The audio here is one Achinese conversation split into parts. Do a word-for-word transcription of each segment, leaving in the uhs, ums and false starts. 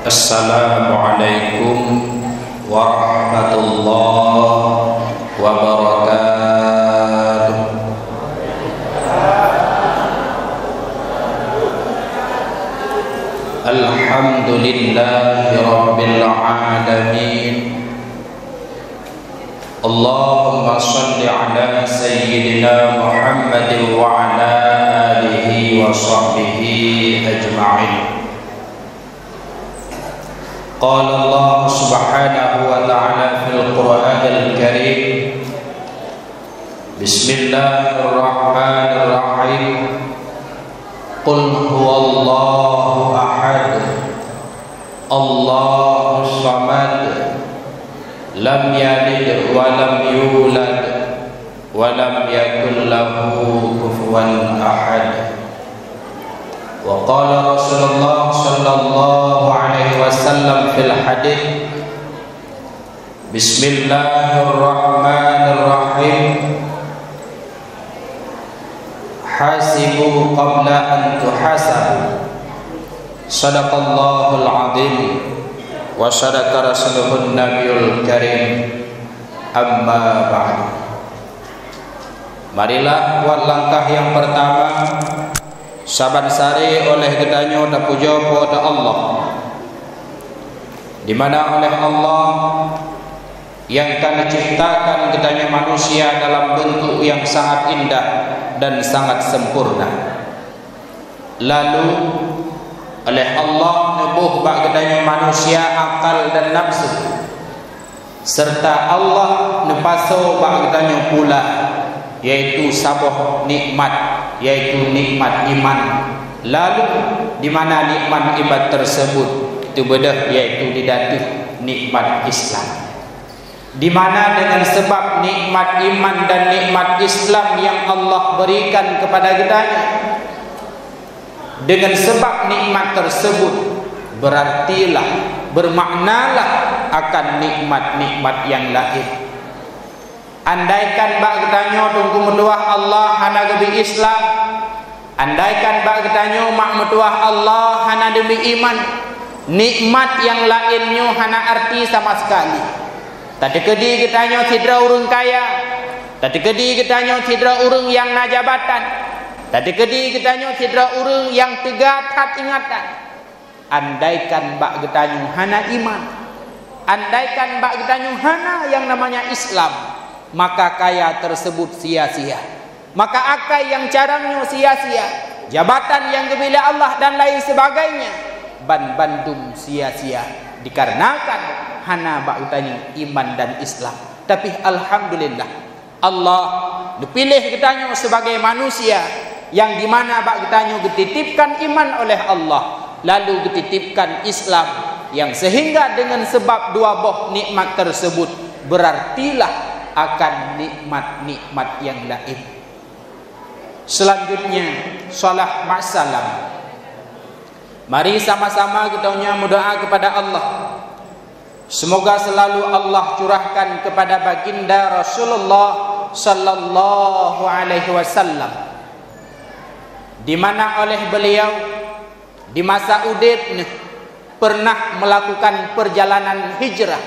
Assalamualaikum warahmatullahi wabarakatuh. Alhamdulillahi rabbil alamin. Allahumma shalli ala sayyidina Muhammadin wa ala alihi wa sahbihi ajma'in. Qala Allah subhanahu wa ta'ala fil Qur'anil Karim, Bismillahirrahmanirrahim. Qul huwallahu ahad. Allahus samad. Lam yalid wa lam yulad. Wa lam yakul lahu kufuwan ahad. Wa qala Rasulullah sallallahu alaihi wasallam fil hadits, Bismillahirrahmanirrahim. Hasibu qabla an tuhasabu. Sadaqallahul azim wa sadaqa rasuluhun nabiyul karim. Amma ba'du. Marilah buat langkah nyang peurtama, saban sari oleh geutanyoe tapujoe Po teu Allah, di mana oleh Allah nyang ka neuciptakan geutanyoe manusia dalam beuntuk nyang sangat indah dan sangat sempurna. Lalu, oleh Allah neuboh bak geutanyoe manusia akal dan nafsu, serta Allah neupasoe bak geutanyoe pula, yaitu saboh nikmat, yaitu nikmat iman. Lalu, di mana nikmat iman tersebut? Teubeudôh, yaitu di ateueh nikmat Islam. Di mana dengan sebab nikmat iman dan nikmat Islam yang Allah berikan kepada geutanyoe, dengan sebab nikmat tersebut, berartilah, bermaknalah akan nikmat-nikmat yang lain. Andaikan bak geutanyoe Teungku meutuwah Allah hana geubri Islam, andaikan bak geutanyoe mak meutuwah Allah hana geubri iman, nikmat nyang laén nyoe hana arti sama sekali. Tateukeudi geutanyoe sidroe ureuëng kaya, tateukeudi geutanyoe sidroe ureuëng nyang na jabatan, tateukeudi geutanyoe sidroe ureuëng nyang teuga that ingatan. Andaikan bak geutanyoe hana iman, andaikan bak geutanyoe hana nyang namanya Islam, maka kaya tersebut sia-sia. Maka akai nyang carang nyoe sia-sia, jabatan nyang geubri lé Allah dan lain sebagainya, ban bandum sia-sia, dikarenakan hana bak geutanyoe iman dan Islam. Tapi alhamdulillah, Allah neupiléh geutanyoe sebagai manusia nyang di mana bak geutanyoe geutitipkan iman oleh Allah, lalu geutitipkan Islam, nyang sehingga dengan sebab dua boh nikmat tersebut berartilah akan nikmat-nikmat nyang laén. Selanjutnya, salah ma'salam. Mari sama-sama geutanyoe meudoa kepada Allah. Semoga selalu Allah curahkan kepada baginda Rasulullah sallallahu alaihi wasallam, di mana oleh beliau di masa udeb neuh pernah melakukan perjalanan hijrah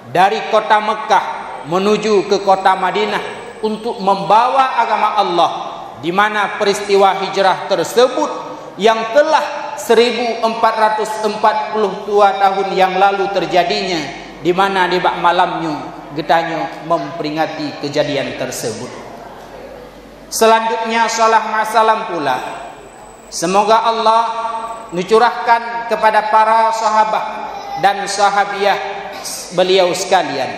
dari kota Mekah menuju ke kota Madinah untuk membawa agama Allah, di mana peristiwa hijrah tersebut yang telah seribu empat ratus empat puluh dua tahun yang lalu terjadinya, di mana di bak malam nyoe geutanyoe memperingati kejadian tersebut. Selanjutnya, salah ma'salam pula. Semoga Allah neucurahkan kepada para sahabat dan sahabiah beliau sekalian,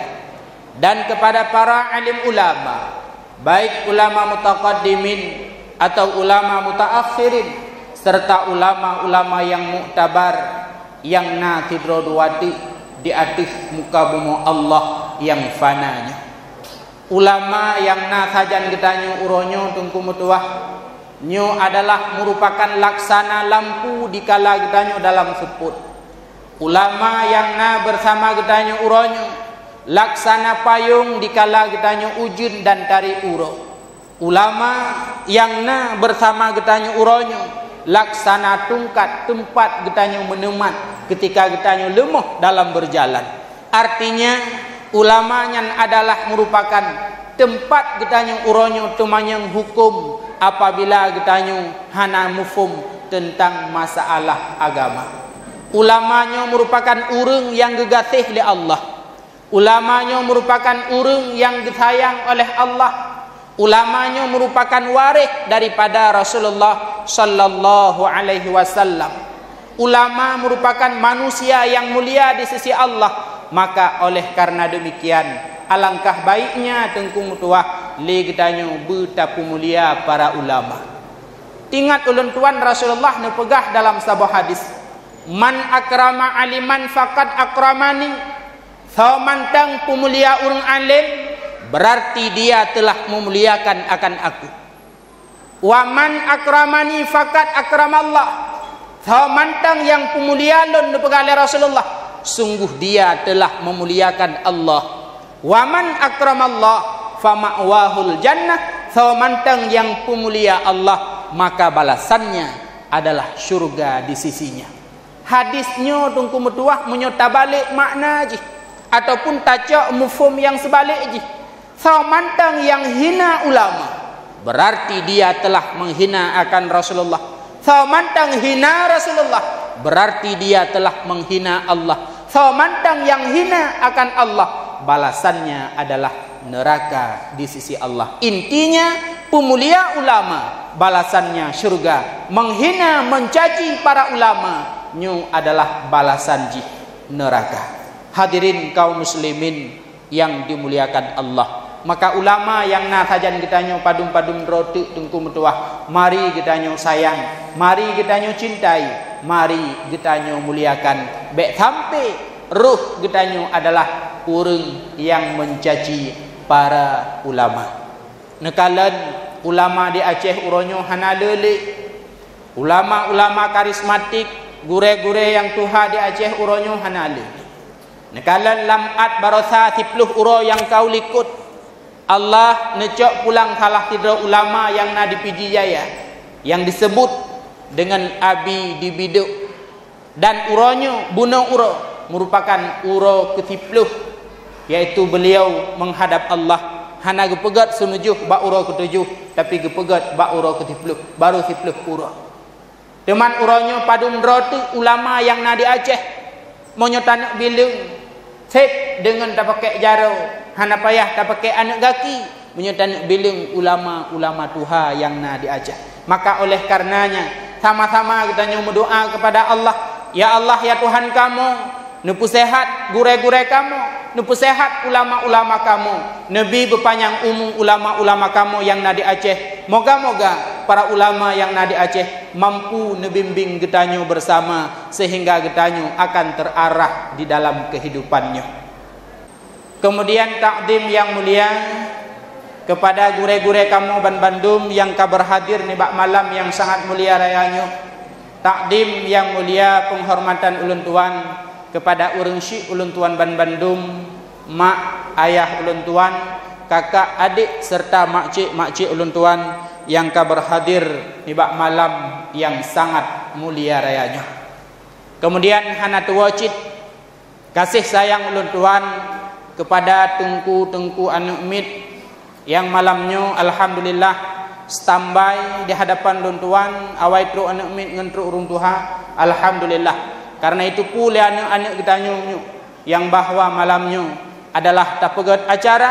dan kepada para alim ulama, baik ulama mutaqaddimin atau ulama mutaakhirin, serta ulama-ulama yang muktabar yang na sidroe dua teuk di ateueh muka bumoe Allah yang fana nyoe. Ulama nyang na sajan geutanyoe uroe nyoe Teungku meutuwah, nyoe adalah meurupakan laksana lampu dikala geutanyoe dalam seupôt. Ulama nyang na beusama geutanyoe uroe nyoe, laksana payong dikala geutanyoe ujeuen dan tarék uroe. Ulama nyang na beusama geutanyoe uroe nyoe, laksana tungkat teumpat geutanyoe meuneumat Ketika geutanyoe leumoh dalam berjalan. Artinya, ulama nyan adalah merupakan tempat geutanyoe uroe nyoe teumanyong hukum apabila geutanyoe hana muphom teuntang masalah agama. Ulama nyoe merupakan ureuëng nyang geugaséh lé Allah. Ulama nyoe merupakan ureuëng nyang geusayang oleh Allah. Ulama nyoe merupakan waréh daripada Rasulullah sallallahu alaihi wasallam. Ulama merupakan manusia nyang mulia di sisi Allah. Maka oleh karena demikian, alangkah baiknya Teungku meutuwah lé geutanyoe beutapeumulia para ulama. Ingat ulôn tuan Rasulullah neupeugah dalam saboh hadis, "Man akrama aliman faqad akramani." Soe mantong peumulia ureuëng alim, berarti dia telah memuliakan akan aku. "Wa man akramani faqad akramallah." Soe mantong nyang peumulia lôn, neupeugah lé Rasulullah, sungguh dia telah memuliakan Allah. "Wa man akramallah fama'wahul jannah." Soe mantong nyang peumulia Allah, maka balasannya adalah syurga di sisinya. Hadis nyoe Teungku meutuwah meunyoe tabalek makna jih, ataupun tacok muphom nyang seubalek jih. Soe mantong nyang hina ulama, berarti dia telah menghina akan Rasulullah. Soe mantong hina Rasulullah, berarti dia telah menghina Allah. Soe mantong nyang hina akan Allah, balasannya adalah neraka di sisi Allah. Intinya, peumulia ulama, balasannya syurga. Menghina, mencaci para ulama, nyoe adalah balasan jih neraka. Hadirin kaum muslimin nyang dimuliakan Allah, maka ulama nyang na sajan geutanyoe padum-padum droe teuk Teungku meutuwah, mari geutanyoe sayang, mari geutanyoe cintai, mari geutanyoe muliakan. Bék sampai roh geutanyoe adalah ureuëng nyang mencaci para ulama. Neukalon ulama di Aceh uroe nyoe hana le lé. Ulama-ulama karismatik, gurée-gurée nyang tuha di Aceh uroe nyoe hana le. Neukalon lam at barosa siplôh uroe nyang ka u likot, Allah neucok pulang salah sidroe ulama nyang na di Pidie Jaya, nyang disebut deungon Abi di Bidôk. Dan uroe nyoe bunoe uroe meurupakan uroe keusiplôh, yaitu beuliau meuhadab Allah, hana geupeugét seumeujôh bak uroe keutujoh, tapi geupeugét bak uroe keusiplôh, barô siplôh uroe. Teuma uroe nyoe padum droe teuk ulama nyang na di Aceh. Meunyoe taneuk bileueng, sép deungon tapakék jaroe, hana payah tapakék aneuk gaki, meunyoe taneuk bileueng ulama-ulama tuha nyang na di Aceh. Maka oleh karenanya, sama-sama geutanyoe meudoá keupada Allah, "Ya Allah, ya Tuhan kamoe, neupeuséhat gurée-gurée kamoe, neupeuséhat ulama-ulama kamoe, neubi beupanyang umu ulama-ulama kamoe nyang na di Aceh. Moga-moga para ulama nyang na di Aceh mampu neubimbing geutanyoe bersama, sehingga geutanyoe akan terarah di dalam kehidupan nyoe." Kemudian takdim yang mulia kepada gurée-gurée kamoe banbandum nyang ka berhadir nibak malam nyang sangat mulia raya nyoe. Takdim yang mulia penghormatan ulôn tuan kepada ureuëng syik ulôn tuan banbandum, mak, ayah ulôn tuan, kakak, adik, serta makcik-makcik ulôn tuan nyang ka berhadir nibak malam nyang sangat mulia raya nyoe. Kemudian hana tuwoe cit kasih sayang ulôn tuan kepada teungku-teungku aneuk miet nyang malam nyoe alhamdulillah standby di hadapan ulôn tuan, awai trok aneuk miet ngon trok ureuëng tuha, alhamdulillah. Karena itu peue lé aneuk-aneuk geutanyoe nyoe nyang bahwa malam nyoe adalah tapeugét acara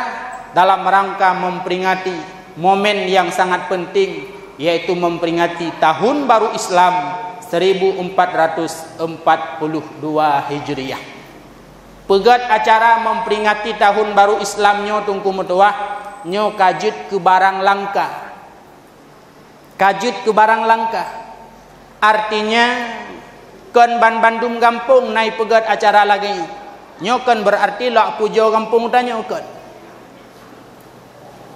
dalam rangka memperingati momen yang sangat penting, yaitu memperingati Tahun Baru Islam seribu empat ratus empat puluh dua Hijriah. Peugét acara memperingati Tahun Baru Islam nyoe Teungku meutuwah, nyoe ka jeuet keu barang langka. Ka jeuet keu barang langka. Artinya, kon banbandum gampông na jipeugét acara lagée nyoe. Nyoe kon berarti lok pujoe gampông tanyoe kon.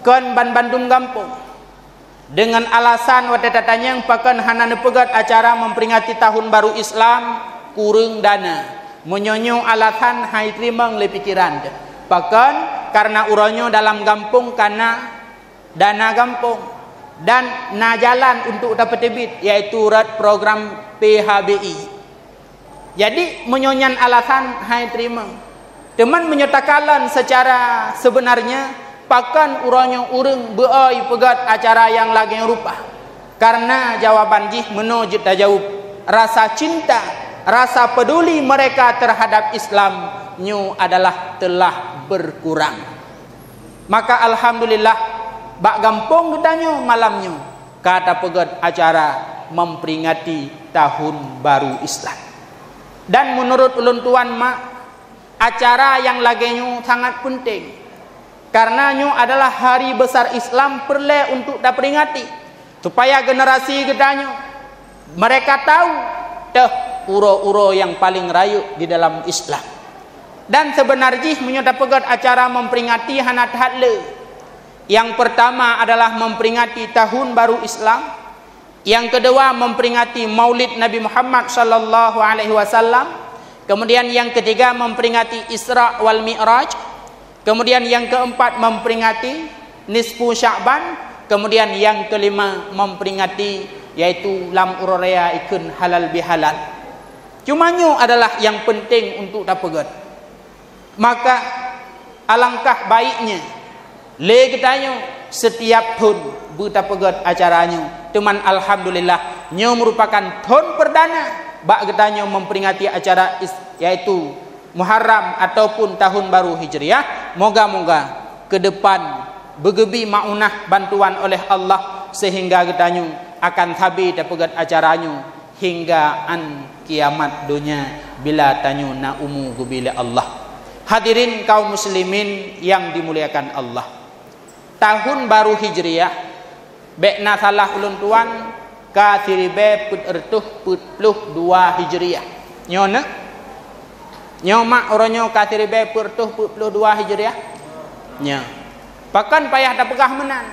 Kon banbandum gampông. Deungon alasan watée tatanyong pakon hana neupeugét acara memperingati Tahun Baru Islam, kureueng dana. Meunyoe nyoe alasan hai teurimong lé pikeran teuh. Pakon? Karena uroe nyoe dalam gampông ka na dana gampông dan na jalan untuk tapeuteubiet, yaitu rot program P H B I. Jadi, meunyoe nyan alasan hai teurimong. Teuma meunyoe takalon seucara seubeunarnya, pakon uroe nyoe ureuëng beu-oi peugét acara nyang lagée rupa? Kareuna jawaban jih meunoe jeuet tajaweueb, rasa cinta, rasa peduli mereka terhadap Islam nyoe adalah telah berkurang. Maka alhamdulillah, bak gampông geutanyoe malam nyoe ka tapeugét acara memperingati Tahun Baru Islam. Dan meunurot ulôn tuan mak, acara nyang lagée nyoe sangat peunteng. Kareuna nyoe adalah hari besar Islam peureulée untuk taperingati, supaya generasi geutanyoe mereka tahu teuh uroe-uroe nyang paleng rayeuk di dalam Islam. Dan seubeunarjih meunyoe tapeugét acara memperingati hana that le. Nyang peurtama adalah memperingati Tahun Baru Islam, nyang keudua memperingati Maulid Nabi Muhammad sallallahu alaihi wasallam, kemudian nyang keutiga memperingati Isra wal Mi'raj, kemudian nyang keumpat memperingati nisfu Sya'ban, kemudian nyang keulima memperingati, yaitu lam uroe raya ikheun halal bihalal. Cuma nyoe adalah nyang peunteng untuk tapeugét. Maka alangkah baiknya lé geutanyoe setiap thon beutapeugét acara nyoe. Teuma alhamdulillah, nyoe meurupakan thon perdana bak geutanyoe memperingati acara is-, yaitu Muharram ataupun Tahun Baru Hijriah. Moga-moga keudepan beugeubri maunah bantuan oleh Allah sehingga geutanyoe akan sabe tapeugét acara nyoe hingga án kiamat donya bila tanyoe na umu geubri lé Allah. Hadirin kaum muslimin nyang dimuliakan Allah, Tahun Baru Hijriah, bék na salah ulôn tuan, ka siribée peuet reutôh peuet ploh dua Hijriah. Nyoe na? Nyoe mak uroe nyoe ka siribée peuet reutôh peuet ploh dua Hijriah? Nyoe. Pakon payah tapeugah meunan?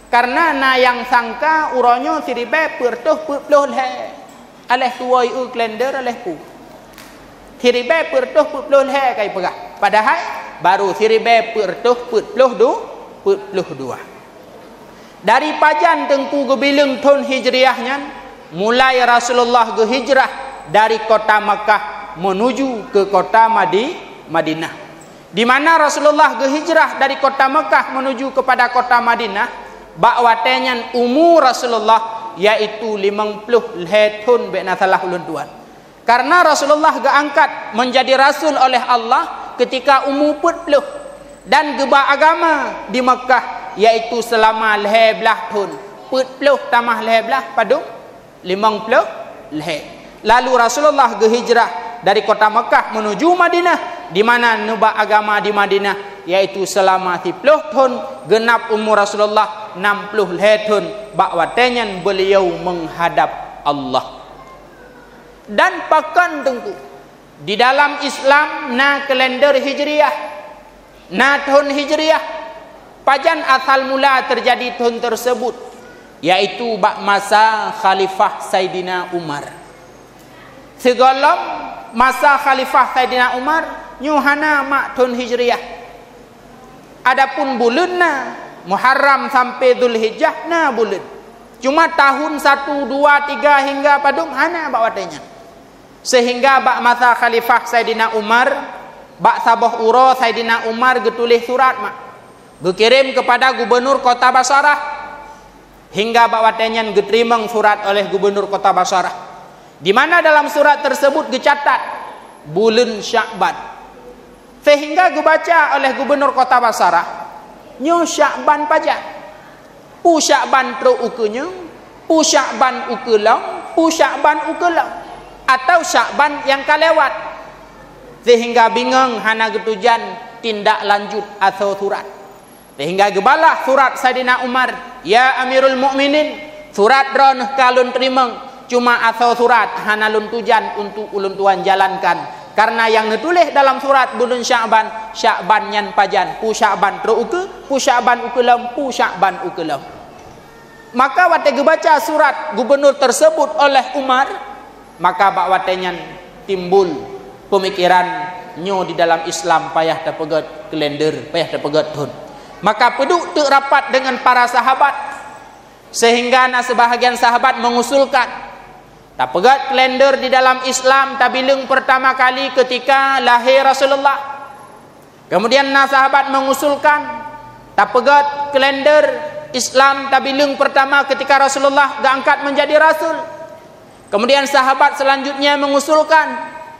Kareuna na nyang sangka uroe nyoe siribée peuet reutôh peuet ploh lhée. Aléh tuwoe eu kalender aléh pu. Siribée peuet reutôh peuet ploh lhée kai peugah. Padahai baru siribée peuet reutôh peuet ploh du-, peuet ploh dua. Dari pajan Teungku geubileueng thon Hijriah nyan, mulai Rasulullah geuhijrah dari kota Makkah meunuju keu kota Madi-, Madinah. Di mana Rasulullah geuhijrah dari kota Mekah menuju kepada kota Madinah, bak watée nyan umu Rasulullah yaitu limong ploh lhée thon bék na salah ulôn tuan. Karena Rasulullah geuangkat menjadi rasul oleh Allah ketika umu peuet ploh dan geuba agama di Mekah yaitu selama lhée blaih thon. Peuet ploh tamah lhée blaih padum? Limong ploh lhée. Lalu Rasulullah geuhijrah dari kota Mekah menuju Madinah, di mana neuba agama di Madinah, yaitu selama siploh thon, geunap umu Rasulullah nam ploh lhée thon, bak watée nyan beliau menghadap Allah. Dan pakon Teungku, di dalam Islam na kalender Hijriah, na thon Hijriah. Pajan asal mula teujadi thon teusebut, yaitu bak masa Khalifah Saidina Umar. Sigohlom masa Khalifah Saidina Umar, nyoe hana mak thon Hijriah. Adapun buleuen na, Muharram sampai Zulhijjah na buleuen. Cuma tahun satu, dua, tiga hingga padum hana bak watée nyan. Sehingga bak masa Khalifah Saidina Umar, bak saboh uroe Saidina Umar geutuléh surat mak, geukirém keupada gubunur kota Basarah. Hingga bak watée nyan geuteurimong surat oleh gubunur kota Basarah, di mana dalam surat teusebut geucatat buleuen Syakban. Sehingga geubaca oleh gubunur kota Basarah, nyoe Syakban pajan. Pu Syakban trok ukeue nyoe, pu Syakban ukeue lom, pu Syakban ukeue lom, atau Syakban nyang ka lewat. Sehingga bingong hana geutujan tindak lanjut asoe surat. Sehingga geubalah surat Saidina Umar, "Ya Amirul Mukminin, surat droeneuh ka lôn teurimong, cuma asoe surat hana lôn tujan untuk ulôn tuan jalankan. Karena nyang neutuléh dalam surat buleuen Syakban, Syakban nyan pajan, pu Syakban trok ukeue, pu Syakban ukeue lom, pu Syakban ukeue lom." Maka watée geubaca surat gubunur teusebut oleh Umar, maka bak watée nyan timbul peumikeran, nyoe di dalam Islam payah tapeugét kalender, payah tapeugét thon. Maka peuduek teuk rapat deungon para sahabat, sehingga na seubahagian sahabat mengusulkan, Tapeugét kalender di dalam Islam tabileung pertama kali ketika lahé Rasulullah. Kemudian na sahabat mengusulkan tapeugét kalender Islam tabileung pertama ketika Rasulullah geuangkat menjadi rasul. Kemudian sahabat selanjutnya mengusulkan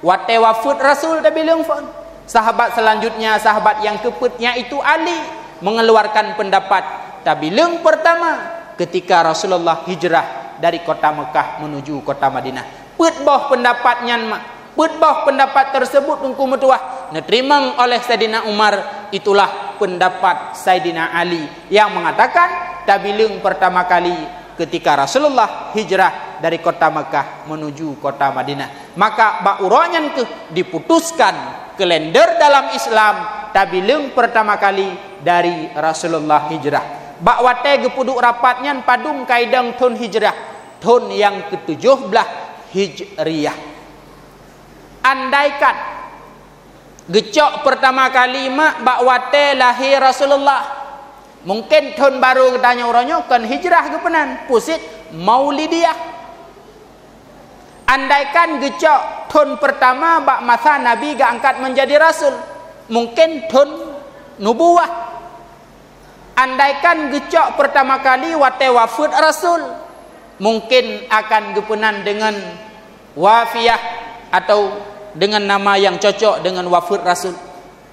watée wafeuet Rasul tabileung phon. Sahabat selanjutnya, sahabat yang keupeuet, yaitu Ali, mengeluarkan pendapat tabileung pertama ketika Rasulullah hijrah dari kota Mekah menuju kota Madinah. Peuet boh pendapat nyan mak, peuet boh pendapat tersebut, Teungku meutuah, neuteurimong oleh Saidina Umar, itulah pendapat Saidina Ali yang mengatakan tabileung pertama kali ketika Rasulullah hijrah dari kota Mekah menuju kota Madinah. Maka bak uroe nyan keuh diputuskan kalender dalam Islam tabileung pertama kali dari Rasulullah hijrah. Bak watée geupeuduek rapat nyan padum kaidong thon hijrah, thon nyang ketujoh blaih Hijriah. Andaikan geucok pertama kali mak bak watée lahé Rasulullah, mungkin thon barô geutanyoe uroe nyoe kon hijrah geupeunan, pusit Maulidiah. Andaikan geucok thon pertama bak masa Nabi geuangkat menjadi rasul, mungkin thon nubuwah. Andaikan geucok pertama kali watée wafeuet Rasul, mungkin akan geupeunan deungon wafiah atau deungon nama nyang cocok deungon wafeuet Rasul.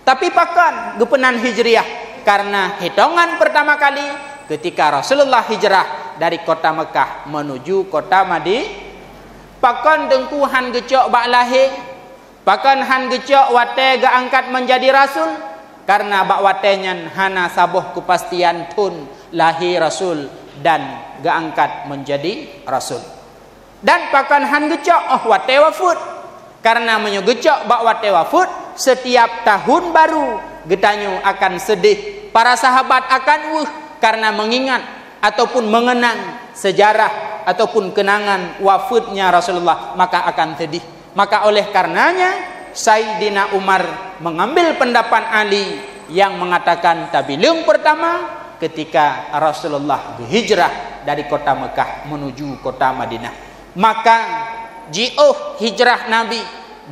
Tapi pakon geupeunan Hijriah? Karena hitongan pertama kali ketika Rasulullah hijrah dari kota Mekah menuju kota Madi-, pakon Teungku han geucok bak lahé? Pakon han geucok watée geuangkat menjadi rasul? Karena bak watée nyan hana saboh keupastian thon lahé Rasul dan geuangkat menjadi rasul. Dan pakon han geucok óh watée wafeuet? Karena meunyoe geucok bak watée wafeuet, setiap tahun baru geutanyoe akan seudeh, para sahabat akan weueh karena mengingat ataupun mengenang sejarah ataupun kenangan wafeuetnya Rasulullah, maka akan seudeh. Maka oleh karenanya, Saidina Umar mengambil pendapat Ali yang mengatakan tabileung pertama ketika Rasulullah geuhijrah dari kota Mekah menuju kota Madinah. Maka jiôh hijrah Nabi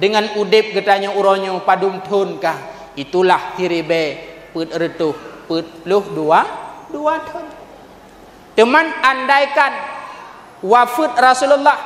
deungon udeb geutanyoe uroe nyoe padum thon kah? Itulah siribée peuet reutôh peuet ploh dua, dua thon. Teuma andaikan wafeuet Rasulullah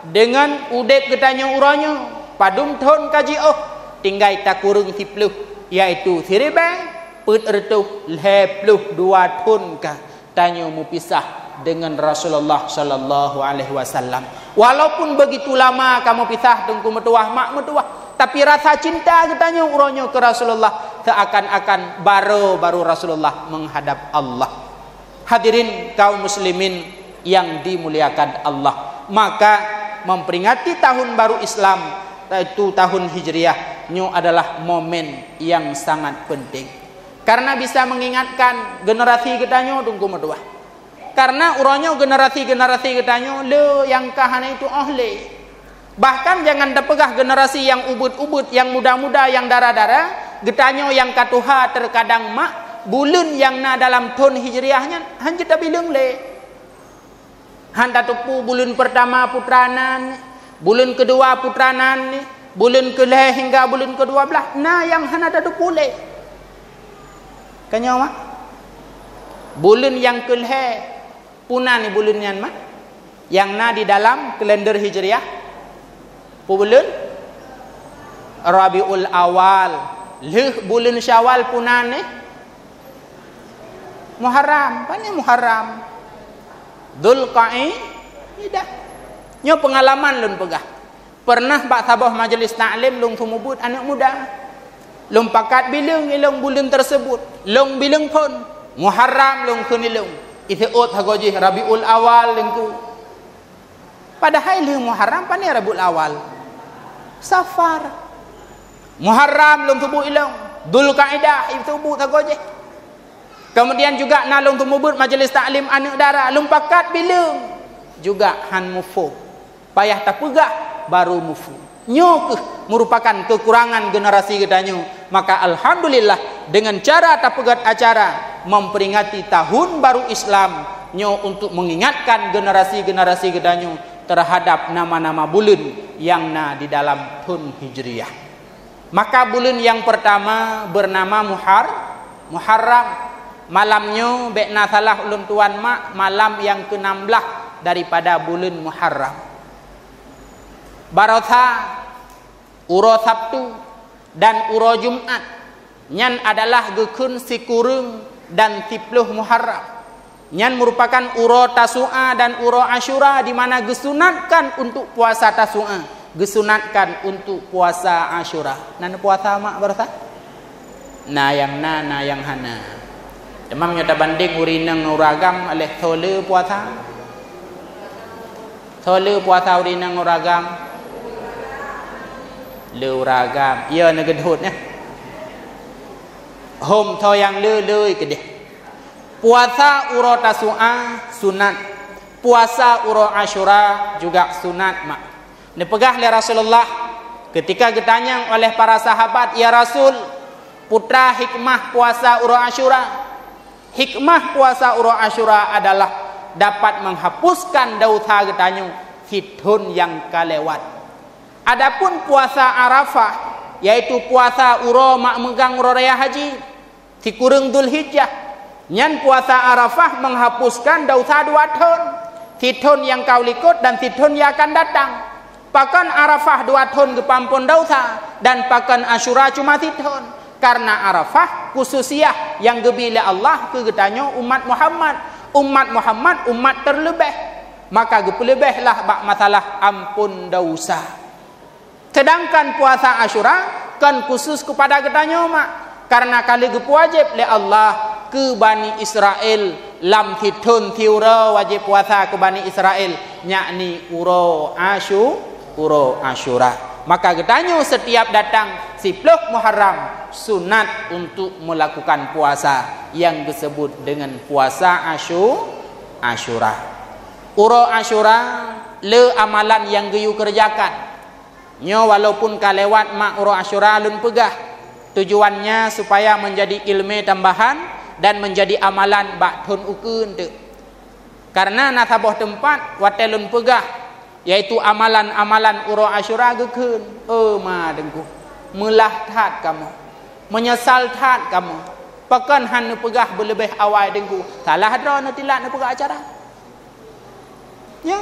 deungon udeb geutanyoe uroe nyoe padum thon ka jiôh, tinggai takureueng siploh, yaitu siribée peuet reutôh lhée ploh dua thon ka tanyoe meupisah deungon Rasulullah sallallahu alaihi wasallam. Walaupun begitu lama ka meupisah, Teungku meutuwah, mak meutuwah, tapi rasa cinta geutanyoe uroe nyoe keu Rasulullah seuakan-akan baroe-baroe Rasulullah menghadap Allah. Hadirin kaum muslimin yang dimuliakan Allah, maka memperingati tahun baru Islam, yaitu tahun Hijriah, nyoe adalah momen yang sangat penting. Karena bisa mengingatkan generasi geutanyoe, Teungku meutuwah. Karena uroe nyoe generasi-generasi geutanyoe le nyang ka hana jitu'oh lé. Bahkan jangan tapeugah generasi nyang ubit-ubit, nyang muda-muda, nyang dara-dara, geutanyoe nyang ka tuha terkadang mak, buleuen nyang na dalam thon Hijriah nyan hana jeuet tabileung lé. Han tateupeue buleuen peurtama peue teuma nan, buleuen keudua peue teuma nan, buleuen keulhée hingga buleuen keudua blaih, na nyang hana tateupeue lé. Ka nyoe mak, buleuen nyang keulhée, peue nan buleuen nyan mak? Nyang na di dalam kalender Hijriah, peue buleuen? Rabiul Awal. Lheueh buleuen Syawal peue nan? Muharram. Pane Muharram? Dzulqaidah. Nyoe peungalaman lôn peugah. Peureunah bak saboh majelis taklim lôn seumeubeuet aneuëk muda. Lôn pakat bileung ilong buleuen teuseubut. Lôn bileung phon, Muharram lôn kheun ilong. Iseuôt sagoe jih Rabiul Awal Teungku. Padahai lheueh Muharram pane Rabiul Awal? Safar. Muharram lôn seumeubeuet ilong, Dzulqaidah iseuôt sagoe jih. Kemudian juga na lôn seumeubeuet majelis taklim aneuëk dara, lôn pakat bileung juga han muphom. Payah tapeugah baru muphom. Nyoe keuh merupakan kekurangan generasi geutanyoe. Maka alhamdulillah, dengan cara tapeugét acara memperingati tahun baru Islam nyoe untuk mengingatkan generasi-generasi geutanyoe terhadap nama-nama buleuen nyang na di dalam thon Hijriah. Maka buleuen nyang peurtama beunama Muhar-, Muharram. Malam nyoe bék na salah ulôn tuan mak, malam nyang keu nam blaih daripada buleuen Muharram. Baroesa uroe Sabtu dan uroe Jumat, nyan adalah geukheun sikureueng dan siplôh Muharram. Nyan meurupakan uroe Tasu'a dan uroe Asyura, di mana geusunatkan untuk puasa Tasu'a, geusunatkan untuk puasa Asyura. Na neupuasa mak baroesa? Na nyang na, na nyang hana. Teuma meunyoe tabandéng ureueng inong ngon ureueng agam, aléh soe le puasa? Soe le puasa ureueng inong ngon ureueng agam? Le ureueng agam. Iya, neugeudhôt nyan. Hom soe nyang le, le keudeh. Puasa uroe Tasu'a sunat. Puasa uroe Asyura juga sunat mak. Neupeugah lé Rasulullah, ketika geutanyong oleh para sahabat, "Ya Rasul, peue hikmah puasa uroe Asyura?" Hikmah puasa uroe Asyura adalah dapat menghapuskan dosa geutanyoe sithon nyang ka lewat. Adapun puasa Arafah, yaitu puasa uroe mak meugang uroe raya haji, sikureueng Dzulhijjah, nyan puasa Arafah menghapuskan dosa dua thon, sithon nyang ka likot dan sithon nyang akan datang. Pakon Arafah dua thon geupeuampon dosa, dan pakon Asyura cuma sithon? Karena Arafah khususiah nyang geubi lé Allah keu geutanyoe umat Muhammad. Umat Muhammad umat terleubeh, maka geupeulebehlah bak masalah ampon dosa. Sedangkan puasa Asyura kon khusus kepada geutanyoe mak, karena ka lheueh geupeuwajéb lé Allah keu Bani Israel lam sithon siuroe wajéb puasa keu Bani Israel, yakni uroe Asyu-, uroe Asyura. Maka geutanyoe setiap datang siplôh Muharram sunat untuk melakukan puasa yang disebut dengan puasa Asyu-, Asyura. Uroe Asyura le amalan nyang geuyue keureujakan. Nyoe walaupun ka lewat mak uroe Asyura lôn peugah, tujuannya supaya menjadi ilmu tambahan dan menjadi amalan bak thon ukeue teuk. Karena na saboh teumpat watée lôn peugah, yaitu amalan-amalan uroe Asyura geukheun, "Oh ma Teungku, meulah that kamoe, meunyeusal that kamoe, pakon hana neupeugah beuleubeh awai Teungku, salah droe neutilat neupeugah acara." Ya.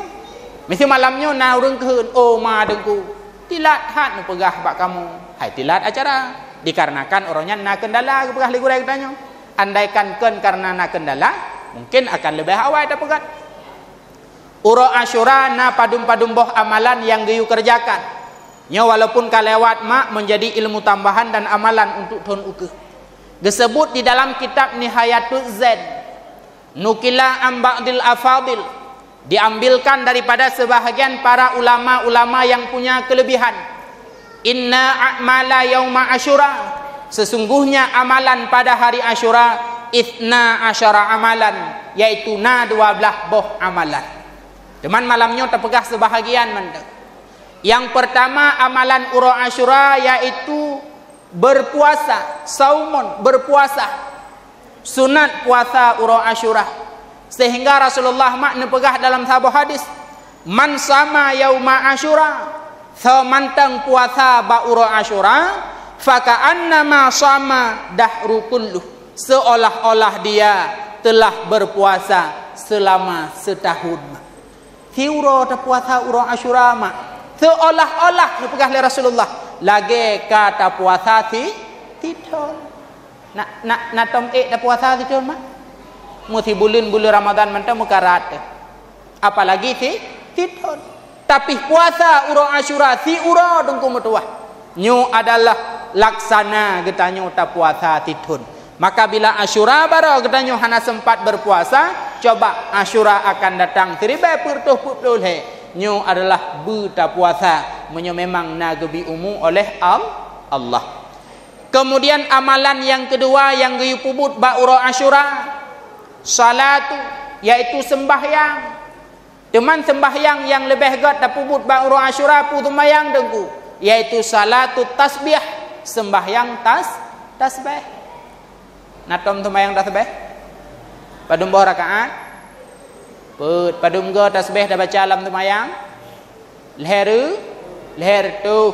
Miseue malam nyoe na ureuëng kheun, "Oh ma Teungku, tilat that neupeugah bak kamoe, hai tilat acara." Dikarenakan uroe nyan na keundala geupeugah lé gurée geutanyoe. Andaikan kon karena na keundala, mungkin akan leubeh awai tapeugah. Uroe Asyura na padum-padum boh amalan nyang geuyue keureujakan. Nyoe walaupun ka lewat mak menjadi ilmu tambahan dan amalan untuk thon ukeue. Geusebut di dalam kitab Nihayatuz Zain, Nukila an ba'dil afadil, diambilkan daripada sebahagian para ulama-ulama yang punya kelebihan. Inna a'mala yauma Asyura, sesungguhnya amalan pada hari Asyura, itsna asyara amalan, yaitu na dua belas boh amalan. Cuman malam nyoe tapeugah sebahagian mantong. Yang pertama amalan uroe Asyura yaitu berpuasa, saumun, berpuasa. Sunat puasa uroe Asyura. Sehingga Rasulullah mak neupeugah dalam saboh hadis, "Man sama yauma Asyura," soe mantong puasa bak uroe Asyura, "faka'annama sama dahru kulluh," seolah-olah dia telah berpuasa selama setahun. Siuroe tapuasa uroe Asyura mak, seolah-olah neupeugah lé Rasulullah, lagée ka tapuasa si, sithon. Nak, nak, nak tom ék tapuasa sithon mak? Meusi buleuen-buleuen Ramadan mantong meukarat teuh. Apalagi si, sithon. Tapi puasa uroe Asyura siuroe Teungku meutuwah. Nyoe adalah laksana geutanyoe tapuasa sithon. Maka bila Asyura baroe geutanyoe hana sempat berpuasa, coba Asyura akan datang siribée peuet reutôh peuet ploh lhée. Nyoe adalah beutapuasa meunyoe memang na geubi umu oleh Al-, Allah. Kemudian amalan nyang keudua nyang geuyue peubuet bak uroe Asyura, salatu, yaitu sembahyang. Teuma sembahyang nyang leubeh gét tapeubuet bak uroe Asyura peue seumayang Teungku, yaitu salatut tasbih, sembahyang tas-, tasbih. Na tom seumayang tasbih? Padum boh rakaat? Peuet, padum go tasbih tabaca lam seumayang? Lhèe reu-, lhèe reutôh.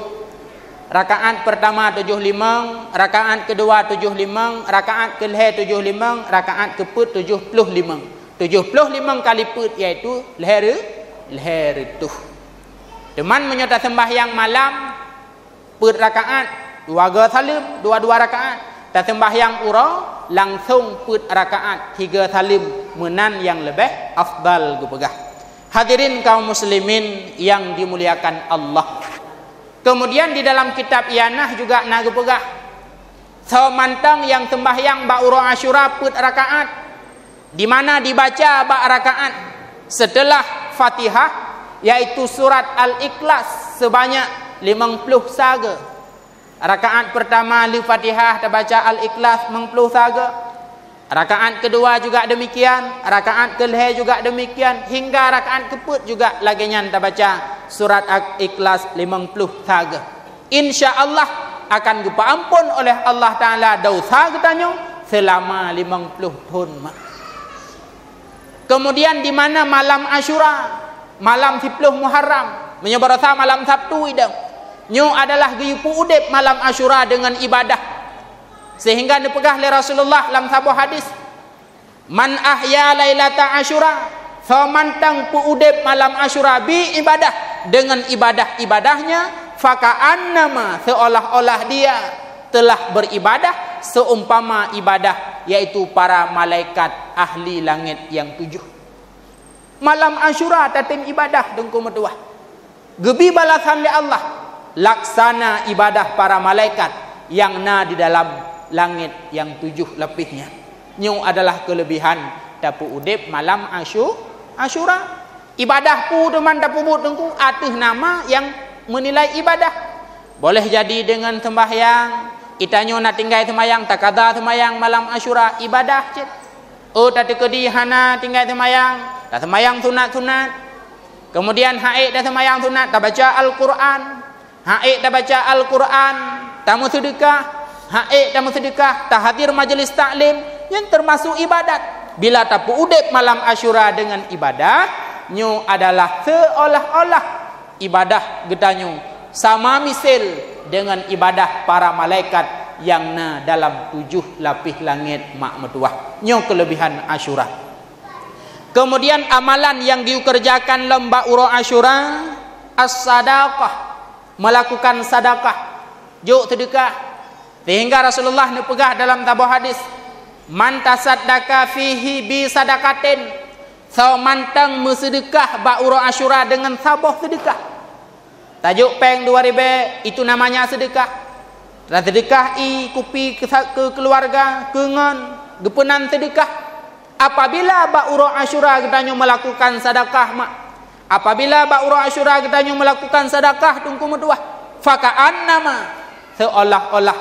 Rakaat peurtama tujoh limong, rakaat keudua tujoh limong, rakaat keulhèe tujoh limong, rakaat keupeuet tujoh ploh limong. Tujoh ploh limong kali peuet, yaitu lhèe reu-, lhèe reutôh. Teuma meunyoe taseumbahyang malam, peuet rakaat, dua goe saleuem, dua-dua rakaat. Taseumbahyang uroe, langsong peuet rakaat, tiga saleuem, meunan nyang leubeh afdal geupeugah. Hadirin kaum muslimin yang dimuliakan Allah. Kemudian di dalam kitab Ianah juga na geupeugah, soe mantong nyang seumbahyang bak uroe Asyura peuet rakaat, di mana dibaca bak rakaat setelah Fatihah, yaitu surat Al-Ikhlas sebanyak limong ploh sagoe. Rakaat peurtama lheueh Fatihah tabaca Al-Ikhlas limong ploh sagoe. Rakaat keudua juga demikian, rakaat keulhèe juga demikian, hingga rakaat keupeuet juga lagèe nyan tabaca surat Al-Ikhlas limong ploh sagoe. Insya Allah akan geupeuampon oleh Allah Taala desya geutanyoe seulama limong ploh thon mak. Kemudian di mana malam Asyura, malam siploh Muharram, meunyoe baroesa malam Sabtu idong, nyoe adalah geuyue peu-udép malam Asyura deungon ibadah. Sehingga neupeugah lé Rasulullah lam saboh hadis, "Man ahya lailata Asyura," soe mantong peu-udép malam Asyura bi ibadah deungon ibadah-ibadahnya, "faka'annama," seolah-olah dia telah beribadah seumpama ibadah, yaitu para malaikat ahli langét nyang tujoh. Malam Asyura tatem ibadah Teungku meutuwah. Geubi balasan lé Allah laksana ibadah para malaikat nyang na di dalam langét nyang tujoh lapéh nyan. Nyoe adalah keuleubehan tapeu-udép malam Asyu-, Asyura. Ibadah peue teuma tapeubuet Teungku? Ateueh nama nyang meunilai ibadah. Boleh jadi deungon seumbahyang, geutanyoe na tinggai seumayang, takada seumayang malam Asyura, ibadah cit. Oh, tateukeudi hana tinggai seumayang, taseumayang sunat-sunat. Kemudian han ék taseumayang sunat, tabaca Al-Quran. Han ék tabaca Al-Quran, tameuseudeukah. Han ék tameuseudeukah, tahadir majeulis taklim, nyan teumasok ibadat. Bila tapeu-udép malam Asyura deungon ibadah, nyoe adalah seolah-olah ibadah geutanyoe sama miseue deungon ibadah para malaikat nyang na dalam tujoh lapéh langét mak meutuwah. Nyoe keuleubehan Asyura. Kemudian amalan nyang geuyue keureujakan lom bak uroe Asyura, as-sadaqah, melakukan sadakah, jok seudeukah. Sehingga Rasulullah neupeugah dalam saboh hadis, "Man tasaddaqa fihi bi sadaqatin," soe mantong meuseudeukah bak uroe Asyura deungon saboh seudeukah. Tajok péng dua ribèe, itu namanya seudeukah. Taseudeukah ie kupi keu sa-, keu keuluwarga, keu ngon, geupeunan seudeukah. Apabila bak uroe Asyura geutanyoe meulakukan sadakah, mak, apabila bak uroe Asyura geutanyoe meulakukan sadakah, Teungku meutuwah, faka'annama, seolah-olah,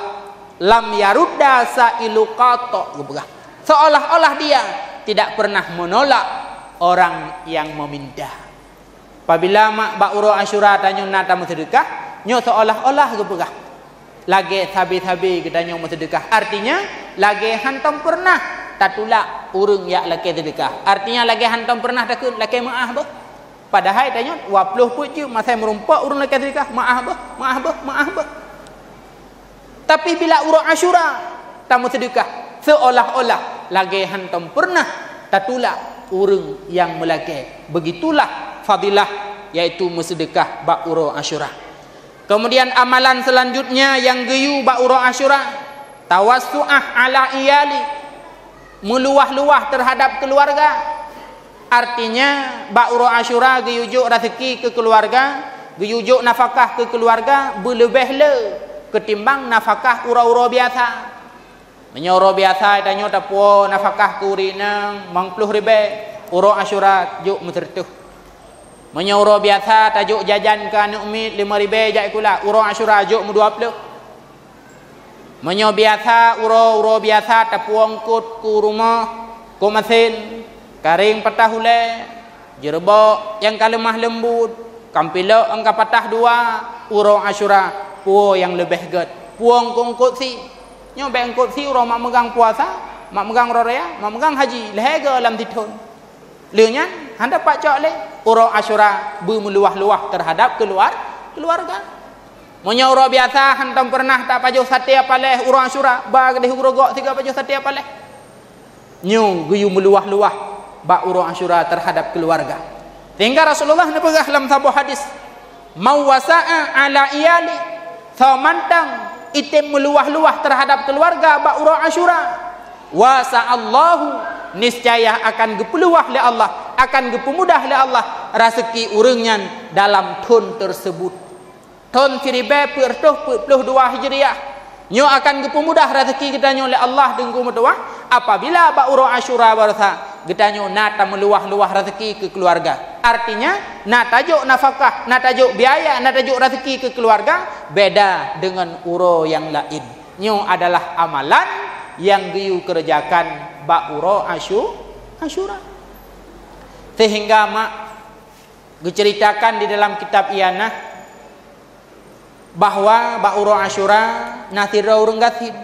lam yarudda sa'ilu qata', geupeugah, seolah-olah dia tidak pernah menolak orang yang meminta. Apabila mak bak uroe Asyura tanyoe na tameuseudeukah, nyoe seolah-olah geupeugah, lagèe sabe-sabe geutanyoe meuseudeukah. Artinya, lagèe hantom peureunah tatulak ureueng nyang lakèe seudeukah. Artinya, lagèe hantom peureunah takheun lakèe meu'ah beuh. Padahai tanyoe dua ploh peuet jeuem asai meurumpok ureueng lakèe seudeukah, meu'ah beuh, meu'ah beuh, meu'ah beuh. Tapi bila uroe Asyura, tameuseudeukah seolah-olah lagèe hantom peureunah tatulak ureueng nyang meulakèe. Begitulah fadilah, yaitu meuseudeukah bak uroe Asyura. Kemudian amalan selanjutnya nyang geuyue bak uroe Asyura, tawassu'ah ala iyali, meuluwah-luwah teuhadap keuluwarga. Artinya, bak uroe Asyura geuyue jok raseuki keu keuluwarga, geuyue jok nafakah keu keuluwarga beuleubeh le keutimbang nafakah uroe-uroe biasa. Meunyoe uroe biasa tanyoe tapuwoe nafakah keu ureueng inong limong ploh ribèe, uroe Asyura jok meuseureutoh. Meunyoe uroe biasa tajok jajan keu aneuk miet limong ribèe jak sikula, uroe Asyura jok meudua ploh. Meunyoe biasa uroe-uroe biasa tapuwoe eungkôt keu rumoh, keu masén, karéng patah ulèe, jeureubok nyang ka leumah leumbut, kampilok nyang ka patah dua, uroe Asyura puwoe nyang leubeh gèt, puwoe eungkôt-eungkôt sie. Nyoe bèk eungkôt sie uroe mak meugang puasa, mak meugang uroe raya, mak meugang haji, lhèe goe lam sithon. Lheueh nyan, hana pat cok lé. Uroe Asyura beumeuluwah-luwah teuhadab keuluar-, keuluwarga. Meunyoe uroe biasa hantom peureunah tapajoh saté paléh, uroe Asyura ba keudeh uroe gok sigoe pajoh saté paléh. Nyoe geuyue meuluwah-luwah bak uroe Asyura teuhadab keuluwarga. Sehingga Rasulullah neupeugah lam saboh hadis, "Mau wasa'a ala iyali," soe mantong item meuluwah-luwah teuhadab keuluwarga bak uroe Asyura, "Wasa'allahu," niscaya akan geupeuluwah lé Allah, akan geupeumudah lé Allah raseuki ureuëng nyan dalam thon teuseubut. Thon siribée peuet reutôh peuet ploh dua Hijriah. Nyoe akan geupeumudah raseuki geutanyoe lé Allah Teungku meutuwah apabila bak uroe Asyura baroesa geutanyoe na tameuluwah-luwah raseuki keu keuluwarga. Artinya, na tajok nafakah, na tajok biaya, na tajok raseuki keu keuluwarga, beda deungon uroe nyang laén. Nyoe adalah amalan nyang geuyue keureujakan bak uroe Asyu-, Asyura. Sehingga mak geuceuritakan di dalam kitab Ianah bahwa bak uroe Asyura na sidroe ureuëng gasien.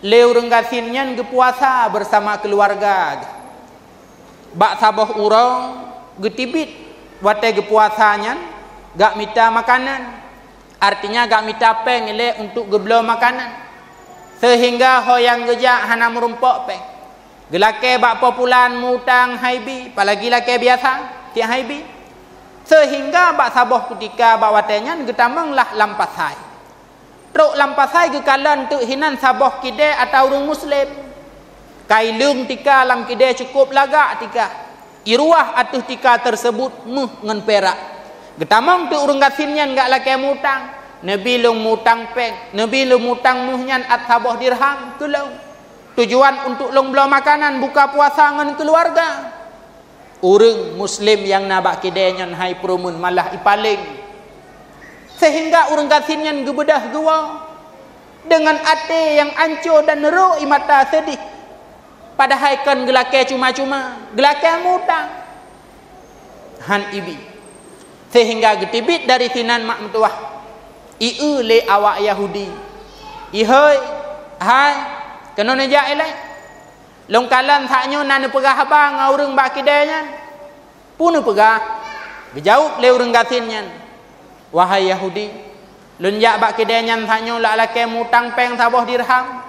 Lé ureuëng gasien nyan geupuasa bersama keuluwarga geuh. Bak saboh uroe geuteubiet watée geupuasa nyan gak mita makanan. Artinya gak mita péng ilée untuk geubloe makanan. Sehingga ho nyang geujak hana meurumpok péng. Geulakée bak po pulan meu-utang hai bi, apalagi lakée biasa, tiek hai bi. Sehingga bak saboh kutika bak watée nyan geutamong lah lam pasai. Trok lam pasai geukalon teuk hinan saboh kidée ata ureuëng Muslim. Kai leueng tika lam kidée cukôp lagak tika. Iruwah ateueh tika teuseubut méuh ngon pirak. Geutamong teuk ureuëng gasien nyan gak lakée meu-utang. "Neubi lôn meu-utang péng, neubi lôn meu-utang méuh nyan at saboh dirham keu lôn. Tujuan untuk lôn bloe makanan buka puasa ngon keuluwarga." Ureuëng Muslim nyang na bak kidée nyan hai peureumeun malah ipaleng. Sehingga ureuëng gasien nyan geubeudôh geuwoe. Deungon até nyang ancô dan rhot ie mata seudeh. Padahai kon geulakée cuma-cuma, geulakée meu-utang. Han ibi. Sehingga geuteubiet dari sinan mak meutuwah. Ieu lé awak Yahudi. "Ihôi, hai, keunoe neujak ilée. Lôn kalon saat nyoe na neupeugah haba ngon ureuëng bak kidée nyan." "Peue neupeugah?" Geujaweueb lé ureuëng gasien nyan, "Wahai Yahudi, lôn jak bak kidée nyan tanyoe lak lakée meu-utang péng saboh dirham.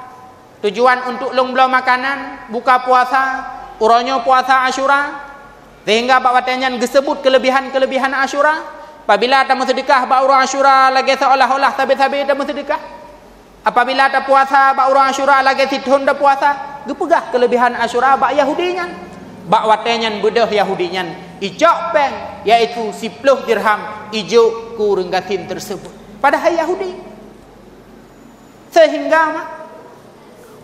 Tujuan untuk lôn bloe makanan buka puasa uroe nyoe puasa Asyura." Sehingga bak watée nyan geuseubut keuleubihan-keuleubihan Asyura. Apabila tameuseudeukah bak uroe Asyura lagée seolah-olah sabe-sabe tameuseudeukah. Apabila tapuasa bak uroe Asyura lagée sithon tapuasa, geupeugah keuleubihan Asyura bak Yahudi nyan. Bak watée nyan beudôh Yahudi nyan icok péng, yaitu siploh dirham, ijok keu ureuëng gasien teuseubut. Padahai Yahudi. Sehingga mak,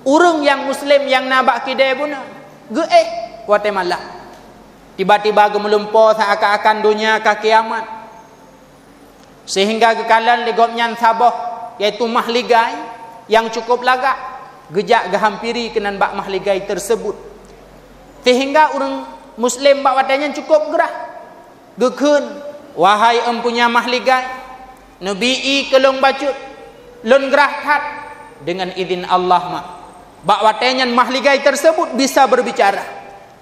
ureuëng nyang Muslim nyang na bak kidée bunoe geuéh watée malam. Tiba-tiba geumeulumpoe seakan-akan donya ka kiamat. Sehingga geukalon lé gobnyan saboh, yaitu mahligai nyang cukôp lagak, geujak geuhampiri keunan bak mahligai teuseubut. Sehingga ureuëng Muslim bak watée nyan cukôp grah. Geukheun, "Wahai empunya mahligai, neubi ié keu lôn bacut, lôn grah that deungon idhin Allah mak." Bak watée nyan mahligai teuseubut bisa beubicara,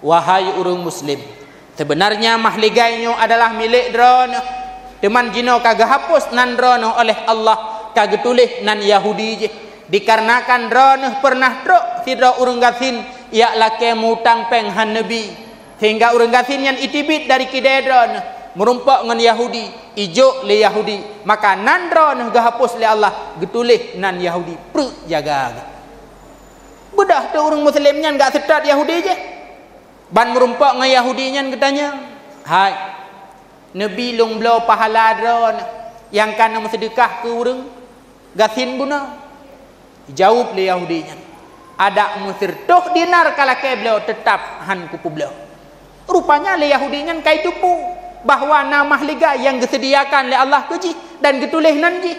"Wahai ureuëng Muslim, seubeunarnya mahligai nyoe adalah milék droeneuh, teuma jinoe ka geuhapus nan droeneuh oleh Allah, ka geutuléh nan Yahudi jih. Dikarenakan droeneuh peureunah trok sidroe ureuëng gasien jak lakée meu-utang péng han neubi, sehingga ureuëng gasien nyan iteubiet dari kidée droeneuh meurumpok ngon Yahudi, ijok lé Yahudi, maka nan droeneuh geuhapus lé Allah, geutuléh nan Yahudi, preuek jaga geuh." Beudôh teuk ureuëng Muslim nyan gak seutôt Yahudi jih. Ban meurumpok ngon Yahudi nyan geutanyong, "Hai, neubi lôn bloe pahala droeneuh nyang ka neumeuseudeukah keu ureuëng gasien bunoe?" Jaweueb lé Yahudi nyan, "Adak meuseureutoh dinar ka lakée bloe, teutab han kupeubloe." Rupanya lé Yahudi nyan ka iteupeue bahwa na mahligai nyang geuseudiakan lé Allah keu jih dan geutuléh nan jih.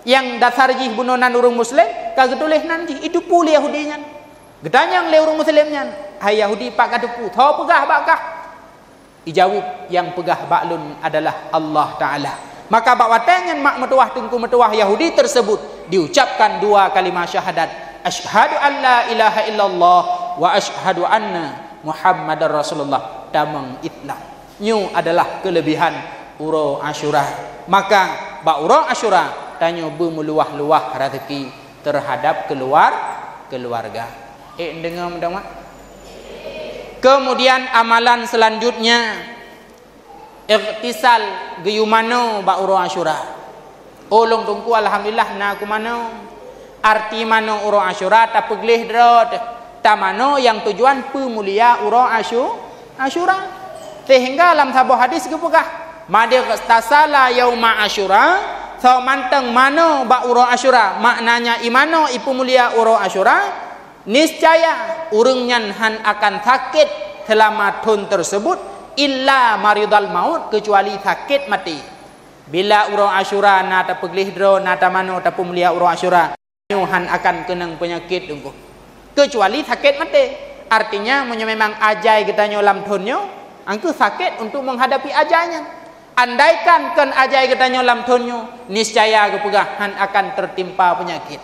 Nyang dasar jih bunoe nan ureuëng Muslim, ka geutuléh nan jih, iteupeue lé Yahudi nyan. Geutanyong lé ureuëng Muslim nyan, "Hai Yahudi, pat kateupeue? Soe peugah bak kah?" Ijaweueb, "Nyang peugah bak lôn adalah Allah Taala." Maka bak watée nyan mak meutuwah, teungku meutuwah Yahudi teuseubut diucapkan dua kalimah syahadat, "Asyhadu an la ilaha illallah wa asyhadu anna Muhammadar Rasulullah," tamong Islam. Nyoe adalah keulebihan uroe Asyura. Maka, bak uroe Asyura, tanyoe beumeuluwah-luwah raseuki teuhadab keuluar-, keuluarga. Eh, deungoe meudoa. Keumudian, amalan seulanjutnya, ightisal, geuyue manoe bak uroe Asyura. Oh, lôn Teungku, alhamdulillah na kumanoe. Arti manoe uroe Asyura, tapeugleh droe teuh. Tamanoe nyang tujuan peumulia uroe Asyu-, Asyura. Sehingga lam saboh hadis geupeugah, "Man ightasala yauma Asyura," soe mantong manoe bak uroe Asyura, maknanya imanoe ipeumulia uroe Asyura, niscaya ureuëng nyan hán akan sakét seulama thon teuseubut, illa maridal maut, keucuali sakét maté. Bila uroe Asyura na tapeugleh droe, na tamanoe tapeumulia uroe Asyura, nyoe hán akan keunong peunyakét Teungku, keucuali sakét maté. Artinya, meunyoe memang ajai geutanyoe lam thon nyoe, angkeu sakét untuk menghadapi ajai nyan. Andaikan kon ajai geutanyoe lam thon nyoe, niscaya geupeugah hán akan teutimpa peunyakét.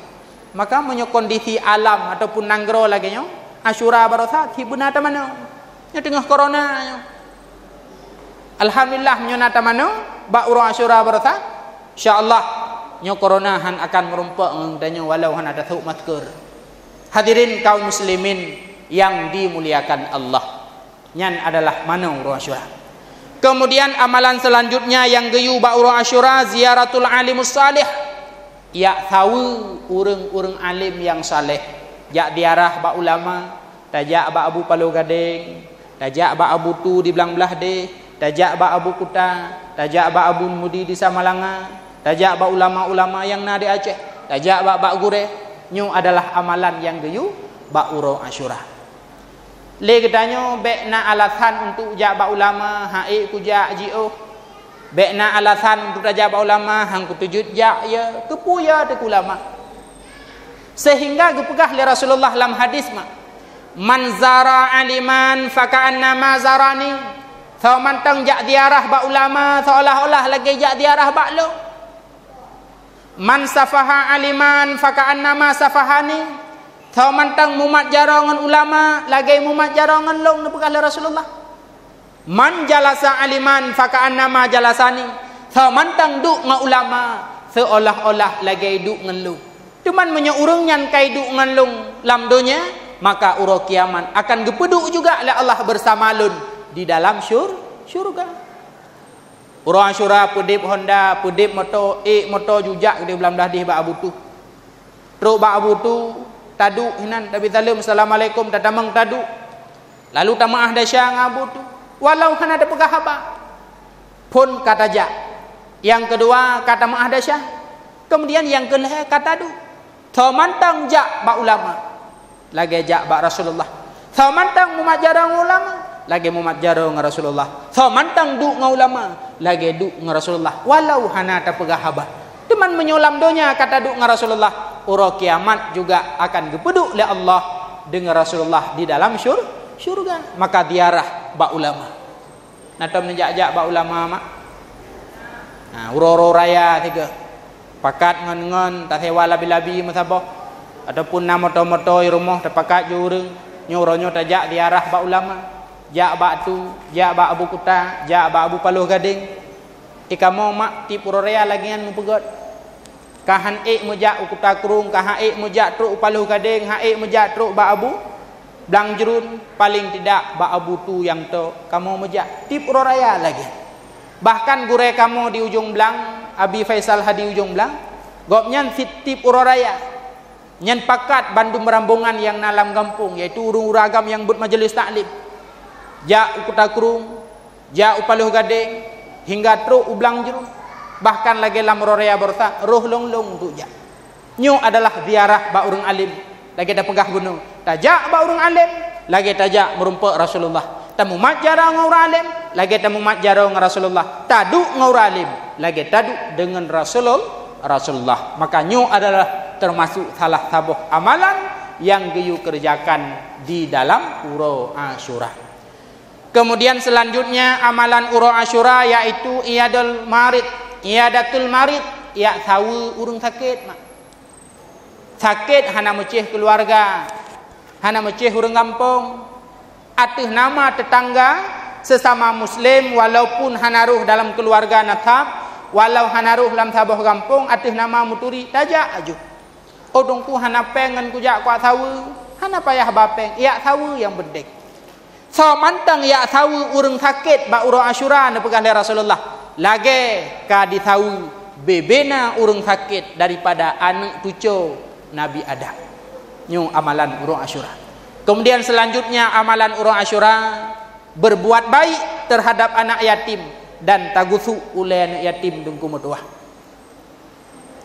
Maka, meunyoe kondisi alam ataupun nanggroe lagée nyoe, Asyura barosa, sibeuna tamanoe. Nyoe teungoh corona nyoe. Alhamdulillah, meunyoe na tamanoe bak uroe Asyura barosa, insya Allah, nyoe corona hán akan meurumpok ngon tanyoe walau hana tasôk masker. Hadirin kaum muslimin yang dimuliakan Allah, nyan adalah manoe uroe Asyura. Keumudian, amalan seulanjutnya nyang geuyue bak uroe Asyura, ziyaratul alimus salih. Jak saweue ureuëng-ureuëng além nyang saleh. Jak ziarah bak ulama, tajak bak Abu Paloh Gadeng, tajak bak Abu Tu di Blang Blahdeh, tajak bak Abu Kuta, tajak bak Abu Mudi di Samalanga, tajak bak ulama-ulama nyang na di Aceh, tajak bak, bak gurée. Nyoe adalah amalan nyang geuyue bak uroe Asyura. Lé geutanyoe bék na alasan untuk jak bak ulama, "Ha'ék kujak jiôh." Bék na alasan untuk tajak bak ulama, "Hán kuteujeuet jak, ya, keupeue ya teuh keu ulama." Sehingga geupeugah lé Rasulullah lam hadis ma, "Man zara aliman faka'annama zarani." Soe mantong jak ziarah bak ulama, seolah-olah lagée jak ziarah bak lôn. "Man safaha aliman faka'annama safahani." Soe mantong mumat jaroe ngon ulama, lagée mumat jaroe ngon lôn, neupeugah lé Rasulullah. "Man jalasa aliman faka'annama jalasani." Soe mantong duek ngon ulama, seolah-olah lagée duek ngon lôn. Teuma meunyoe ureuëng nyan ka duek ngon lôn lam donya, maka uroe kiamat akan geupeuduek juga lé Allah bersama lôn di dalam syur-, syurga. Uroe Asyura peudeb honda, peudeb moto, ék moto jujak di Blang Blahdeh bak Abu Tu. Trok bak Abu Tu, taduek hinan, tabi saleuem, "Assalamualaikum," tatamong taduek. Lalu tameu'ah desya ngon Abu Tu, walau hana tapeugah haba. Phon ka tajak. Nyang keudua ka tameu'ah desya. Keumudian nyang keulhée ka taduek. Soe mantong jak bak ulama, lagée jak bak Rasulullah. Soe mantong mumat jaroe ngon ulama, lagée mumat jaroe ngon Rasulullah. Soe mantong duek ngon ulama, lagée duek ngon Rasulullah, walau hana tapeugah haba. Teuma meunyoe lam donya ka taduek ngon Rasulullah, uroe kiamat juga akan geupeuduek lé Allah deungon Rasulullah di dalam syur-, syurga. Maka ziarah bak ulama. Na tom neujak-jak bak ulama mak? Ha, uroe-uroe raya sigoe. Pakat ngon-ngon tasewa labi-labi meusaboh, ataupun na moto-moto i rumoh tapakat ju ureuëng, nyoe uroe nyoe tajak ziarah bak ulama. Jak bak tu, jak bak Abu Kuta, jak bak Abu Paloh Gadeng. Di kamoe mak tiep uroe raya lagée nyan meupeugét. Ka han ék meujak u Kuta Krueng, ka han ék meujak trok u Paloh Gadeng, han ék meujak trok bak Abu Blang Jruen, paleng tidak bak Abu Tu nyang tok kamoe meujak. Tiep uroe raya lagée. Bahkan gurée kamoe di Ujong Blang, Abi Faisal Hadi Ujong Blang, gobnyan sit tiep uroe raya. Nyan pakat bandum rambongan nyang na lam gampông, yaitu ureuëng-ureuëng agam nyang buet majeulis taklim. Jak u Kuta Krueng, jak u Paloh Gadeng, hingga trok u Blang Jruen. Bahkan lagée lam uroe raya barosa, roh lôn-lôn untuk jak. Nyoe adalah ziarah bak ureuëng além, lagée tapeugah bunoe. Tajak bak ureuëng além, lagée tajak meurumpok Rasulullah. Tamumat jaroe ngon ureuëng além, lagée tamumat jaroe ngon Rasulullah. Taduek ngon ureuëng além, lagée taduek deungon Rasulul-, Rasulullah. Maka nyoe adalah teumasuk salah saboh amalan nyang geuyue keureujakan di dalam uroe Asyura. Keumudian seulanjutnya amalan uroe Asyura yaitu iyadul marid, iyadatul marid, jak saweue ureuëng sakét mak. Sakét hana meucéh keuluwarga, hana meucéh ureuëng gampông, ateueh nama teutangga, Sesama muslim, walaupun hana rhoh dalam keuluwarga nasab, walau hana rhoh lam saboh gampông, ateueh nama meuturi, tajak aju. Oh, Teungku, hana péng ngon kujak kuat saweue. Hana payah ba péng, jak saweue nyang penting. Soe mantong jak saweue ureuëng sakét bak uroe Asyura, neupeugah lé Rasulullah, lagée ka disaweue bubena ureuëng sakét daripada aneuëk cucoe Nabi Adam. Nyoe amalan uroe Asyura. Kemudian selanjutnya amalan uroe Asyura, berbuat baik terhadap anak yatim dan tagusuk ulée aneuk yatim Teungku meutuwah.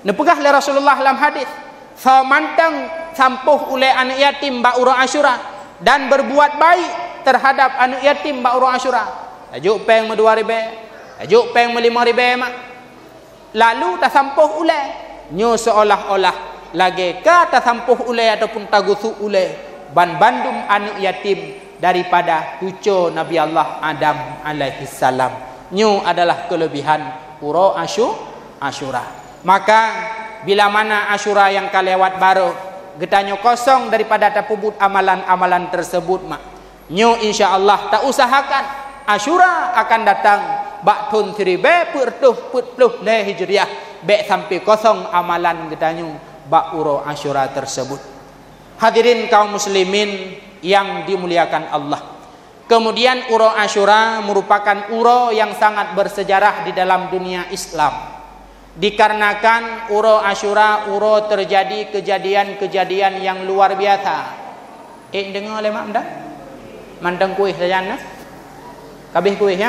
Neupeugah lé Rasulullah lam hadis, "Soe mantong sampôh ulée aneuk yatim bak uroe Asyura dan berbuat baik terhadap aneuk yatim bak uroe Asyura, tajok péng meudua ribée, tajok péng meulimong ribée mak, lalu tasampôh ulée, nyoe seolah-olah lagée ka tasampôh ulée ataupun tagusuk ulée banbandum aneuk yatim daripada cucoe Nabi Allah Adam alaihissalam." Nyoe adalah kelebihan uroe Asyu-, Asyura. Maka, bila mana Asyura nyang ka lewat baroe, geutanyoe kosong daripada tapeubuet amalan-amalan tersebut mak, nyoe insya Allah tausahakan Asyura akan datang bak thon siribée peuet reutôh peuet ploh lhée Hijriah, bék sampai kosong amalan geutanyoe bak uroe Asyura tersebut. Hadirin kaum muslimin yang dimuliakan Allah. Kemudian uroe Asyura merupakan uroe yang sangat bersejarah di dalam dunia Islam. Dikarenakan uroe Asyura uroe terjadi kejadian-kejadian yang luar biasa. Eh, deungoe lé mak meudah? Mantong kueh sajan nah. Kabeh kueh ya?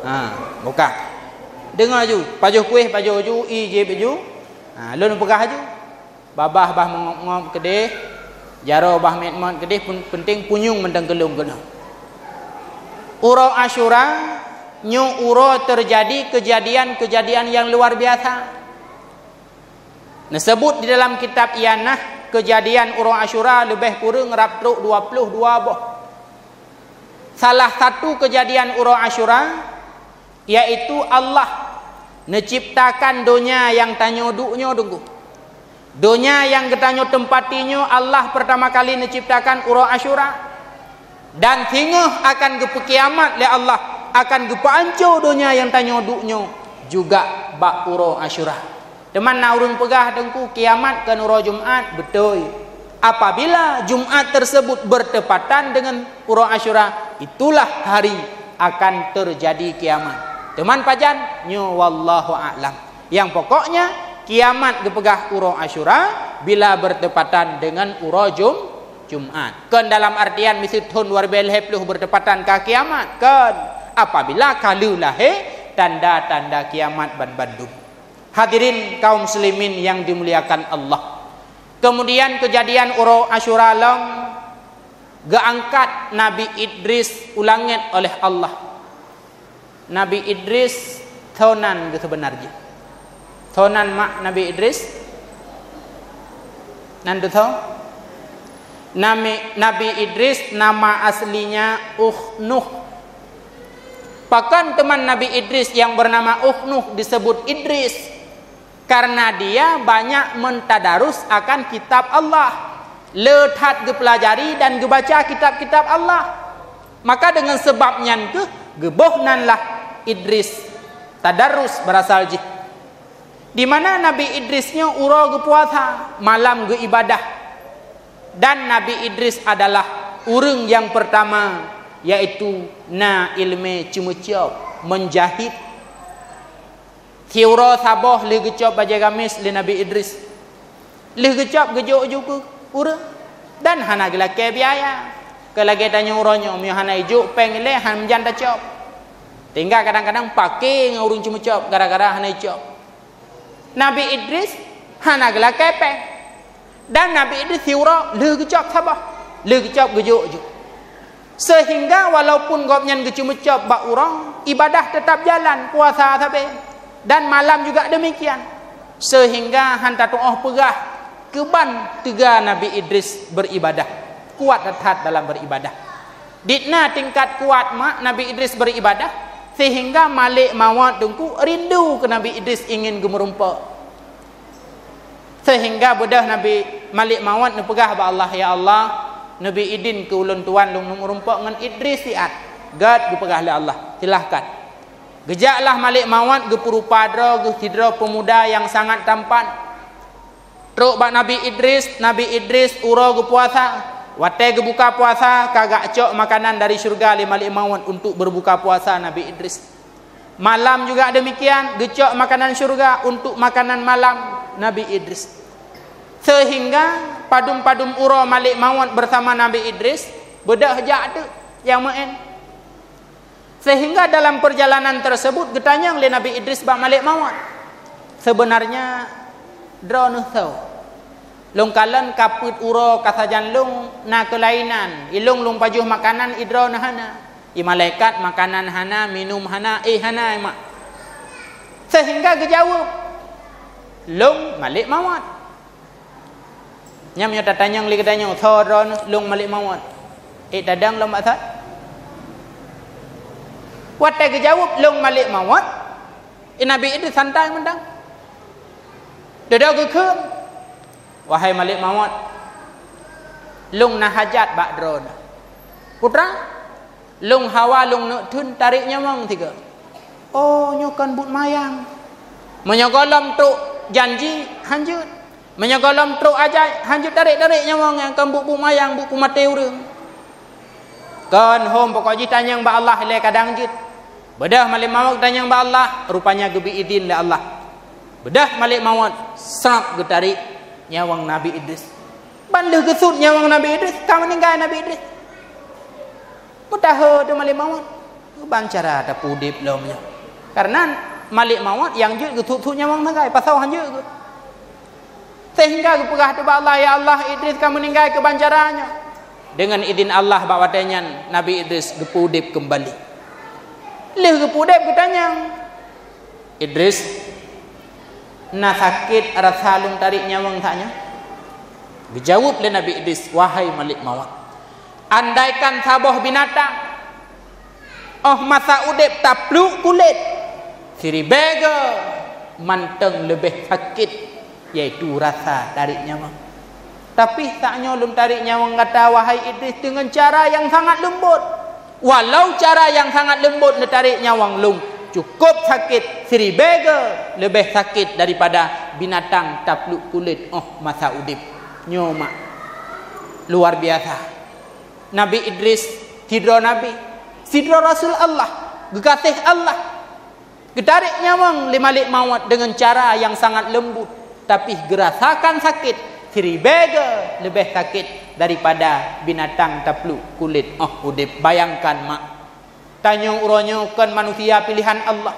Ha, buka. Deungoe aju, pajoh kueh, pajoh aju, ie jieb aju. Ha, lôn peugah aju. Babah bah meungop-ngop keudeh, jaroe bah mét-mét keudeh, pun-, penting punyueng mantong keulong keunoe. Uroe Asyura nyoe uroe terjadi kejadian-kejadian yang luar biasa. Neuseubut di dalam kitab Ianah, kejadian uroe Asyura leubeh kureueng rab trok dua ploh dua boh. Salah satu kejadian uroe Asyura, yaitu Allah neuciptakan donya nyang tanyoe duek nyoe Teungku. Donya nyang geutanyoe teupati nyoe Allah pertama kali neuciptakan uroe Asyura. Dan singoh akan geupeukiamat lé Allah, akan geupeuanco donya nyang tanyoe duek nyoe juga bak uroe Asyura. Teuma na ureuëng peugah Teungku kiamat kon uroe Jumat, beutôi. Apabila Jumat tersebut bertepatan dengan uroe Asyura, itulah hari akan terjadi kiamat. Teuma pajan? Nyoe wallahu a'lam. Yang pokoknya, kiamat geupeugah uroe Asyura bila bertepatan dengan uroe Jum-, Jumat. Kon dalam artian miseue thon dua ribée lhée ploh bertepatan ka kiamat, kon. Apabila ka lheueh lahé tanda-tanda kiamat banbandum. Hadirin kaum muslimin yang dimuliakan Allah. Kemudian kejadian uroe Asyura lom geuangkat Nabi Idris u langét oleh Allah. Nabi Idris, soe nan geuh seubeuna jih? Soe nan mak Nabi Idris? Nan teusoe? Nabi, Nabi Idris nama aslinya Ukhnukh. Pakon teuma Nabi Idris yang bernama Ukhnukh disebut Idris? Karena dia banyak mentadarus akan kitab Allah. Le that geupeulajari dan geubaca kitab-kitab Allah. Maka dengan sebab nyan keuh geuboh nan lah Idris. Tadarus berasal jih. Di mana Nabi Idris nyoe uroe geupuasa, malam geuibadah. Dan Nabi Idris adalah ureuëng yang pertama, yaitu na ileumé ceumeucop, menjahit. Siuroe saboh lheueh geucop bajée gamis lé Nabi Idris. Lheueh geucop geujok ju keu ureuëng dan hana geulakée biaya. Keu lagée tanyoe uroe nyoe, meunyoe hana ijok péng ilée, han meujan tacop. Sehingga kadang-kadang paké ngon ureuëng ceumeucop gara-gara hana icop. Nabi Idris hana geulakée péng. Dan Nabi Idris siuroe lheueh geucop saboh, lheueh geucop geujok ju. Sehingga walaupun gobnyan geuceumeucop bak uroe, ibadah teutap jalan, puasa sabe, dan malam juga demikian. Sehingga han tatuoh peugah keuban teuga Nabi Idris beribadah, kuat that dalam beribadah. Dit na tingkat kuat mak Nabi Idris beribadah, sehingga Malik Mawat Teungku rindu keu Nabi Idris, ingin geumeurumpok. Sehingga beudôh Nabi Malik Mawat neupeugah bak Allah, "Ya Allah, neubi idin keu ulôn tuan lôn meurumpok ngon Idris siat." Gét geupeugah lé Allah, "Silahkan." Geujaklah Malik Mawöt geupeurupa droe geuh sidroe peumuda nyang sangat tampan. Trok bak Nabi Idris, Nabi Idris uroe geupuasa. Watée geubuka puasa, ka geujak cok makanan dari syeuruga lé Malik Mawöt untuk beureubuka puasa Nabi Idris. Malam juga demikian, geucok makanan syeuruga untuk makanan malam Nabi Idris. Seuhingga padum-padum uroe Malik Mawöt bersama Nabi Idris, beudôh jak teuk nyang meu'én. Seuhingga dalam peurjalanan teusebut geutanyong lé Nabi Idris bak Malik Mawöt, "Seubeunarnya droeneuh soe? Lôn kalon ka peuet uroe ka sajan lôn na keulainan, i lôn lôn pajoh makanan, i droeneuh hana. I malaikat makanan hana, minum hana, éh hana, i mak." Seuhingga geujaweueb, "Lôn Malik Mawöt." Nyan meunyoe tatanyong lé geutanyoe, "Soe droeneuh?" "Lôn Malik Mawöt." "Ék tadong lom bak saát?" Watée geujaweueb, "Lôn Malik Mawöt," i Nabi Idris santai mantong. Dudoe geukheun, "Wahai Malik Mawöt, lôn na hajat bak droeneuh." "Peue teuma?" "Lôn hawa lôn neuk theun tarek nyawöng sigoe." "Oh, nyoe kon buet mayang. Meunyoe gohlom trok janji, hanjeuet. Meunyoe gohlom trok ajai, hanjeuet tarek-tarek nyawöng nyang kon buet-buet mayang, buet peumaté ureuëng." "Kon hom, pokok jih tanyong bak Allah ilée kadang jeuet." Beudôh Malik Mawöt tanyong bak Allah, rupanya geubri idhin lé Allah. Beudôh Malik Mawöt, srab geutarek nyawöng Nabi Idris. Ban lheueh geusut nyawöng Nabi Idris, ka meuninggai Nabi Idris. Meutahe teuh Malik Mawöt, "Ban cara tapeuudeb lom nyoe?" Kareuna Malik Mawöt nyang jeuet geusut-sut nyawöng sagai, pasoe hanjeuet geuh. Seuhingga geupeugah teuh bak Allah, "Ya Allah, Idris ka meuninggai, keu ban cara nyoe." Deungon idhin Allah, bak watée nyan Nabi Idris geupeuudeb keumbali. Lheueh geupeuudeb geutanyong, "Idris, na sakét rasa lôn tarek nyawöng saát nyoe?" Geujaweueb lé Nabi Idris, "Wahai Malik Mawöt, andaikan saboh binatang óh masa udeb tapluek kulét, siribée goe mantong leubeh sakét, yaitu rasa tarek nyawöng. Tapi saát nyoe lôn tarek nyawöng gata, wahai Idris, deungon cara nyang sangat leumbot. Walau cara nyang sangat leumbot neutarek nyawöng lôn, cukôp sakét, siribée goe leubeh sakét daripada binatang tapluek kulét óh masa udeb." Nyoe mak, luar biasa. Nabi Idris, sidroe nabi, sidroe rasul Allah, geugaséh Allah. Geutarek nyawöng lé Malik Mawöt deungon cara nyang sangat leumbut, tapi geurasakan sakét siribée goe leubeh sakét daripada binatang tapluek kulét óh udeb. Bayangkan mak, tanyoe uroe nyoe kon manusia piléhan Allah.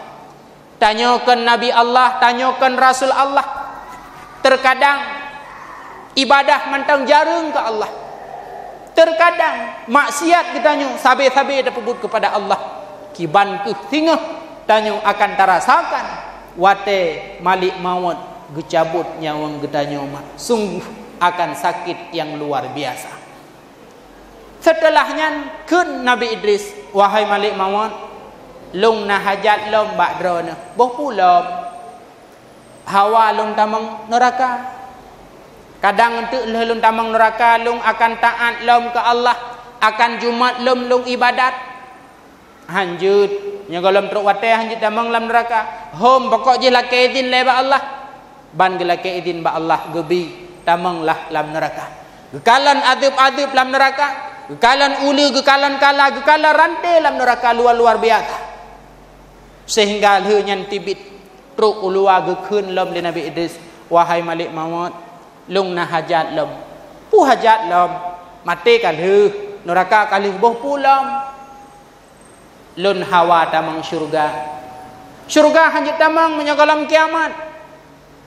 Tanyoe kon nabi Allah, tanyoe kon rasul Allah. Teukadang ibadah mantong jareueng keu Allah. Teukadang maksiat geutanyoe sabe-sabe tapeubuet keupada Allah. Kiban kheueh singoh tanyoe akan tarasakan watée Malik Mawöt geucabot nyawöng geutanyoe mak. Sungguh akan sakét nyang luar biasa. Seuteulah nyan kheun Nabi Idris, "Wahai Malik Mawöt, lôn na hajat lom bak droeneuh, boh peue lom. Hawa lôn tamong neuraka. Kadang eunteuk lheueh lôn tamong neuraka, lôn akan taát lom keu Allah, akan jumat lom lôn ibadat." "Hanjeuet, nyoe gohlom trok watée hanjeuet tamong lam neuraka. Hom, pokok jih lakée idhin lé bak Allah." Ban geulakée idhin bak Allah, geubi tamonglah lam neuraka. Geukalon adeueb-adeueb lam neuraka, geukalon uleue, geukalon kala, geukalon ranté lam neuraka luar-luar biasa. Seuhingga lheueh nyan teubiet trok u luwa geukheun lom lé Nabi Idris, "Wahai Malik Mawöt, lôn na hajat lom." "Peue hajat lom? Maté ka lheueh, neuraka ka lheueh, boh peue lom?" "Lôn hawa tamong syeuruga. Syeuruga hanjeuet tamong meunyoe gohlom kiamat.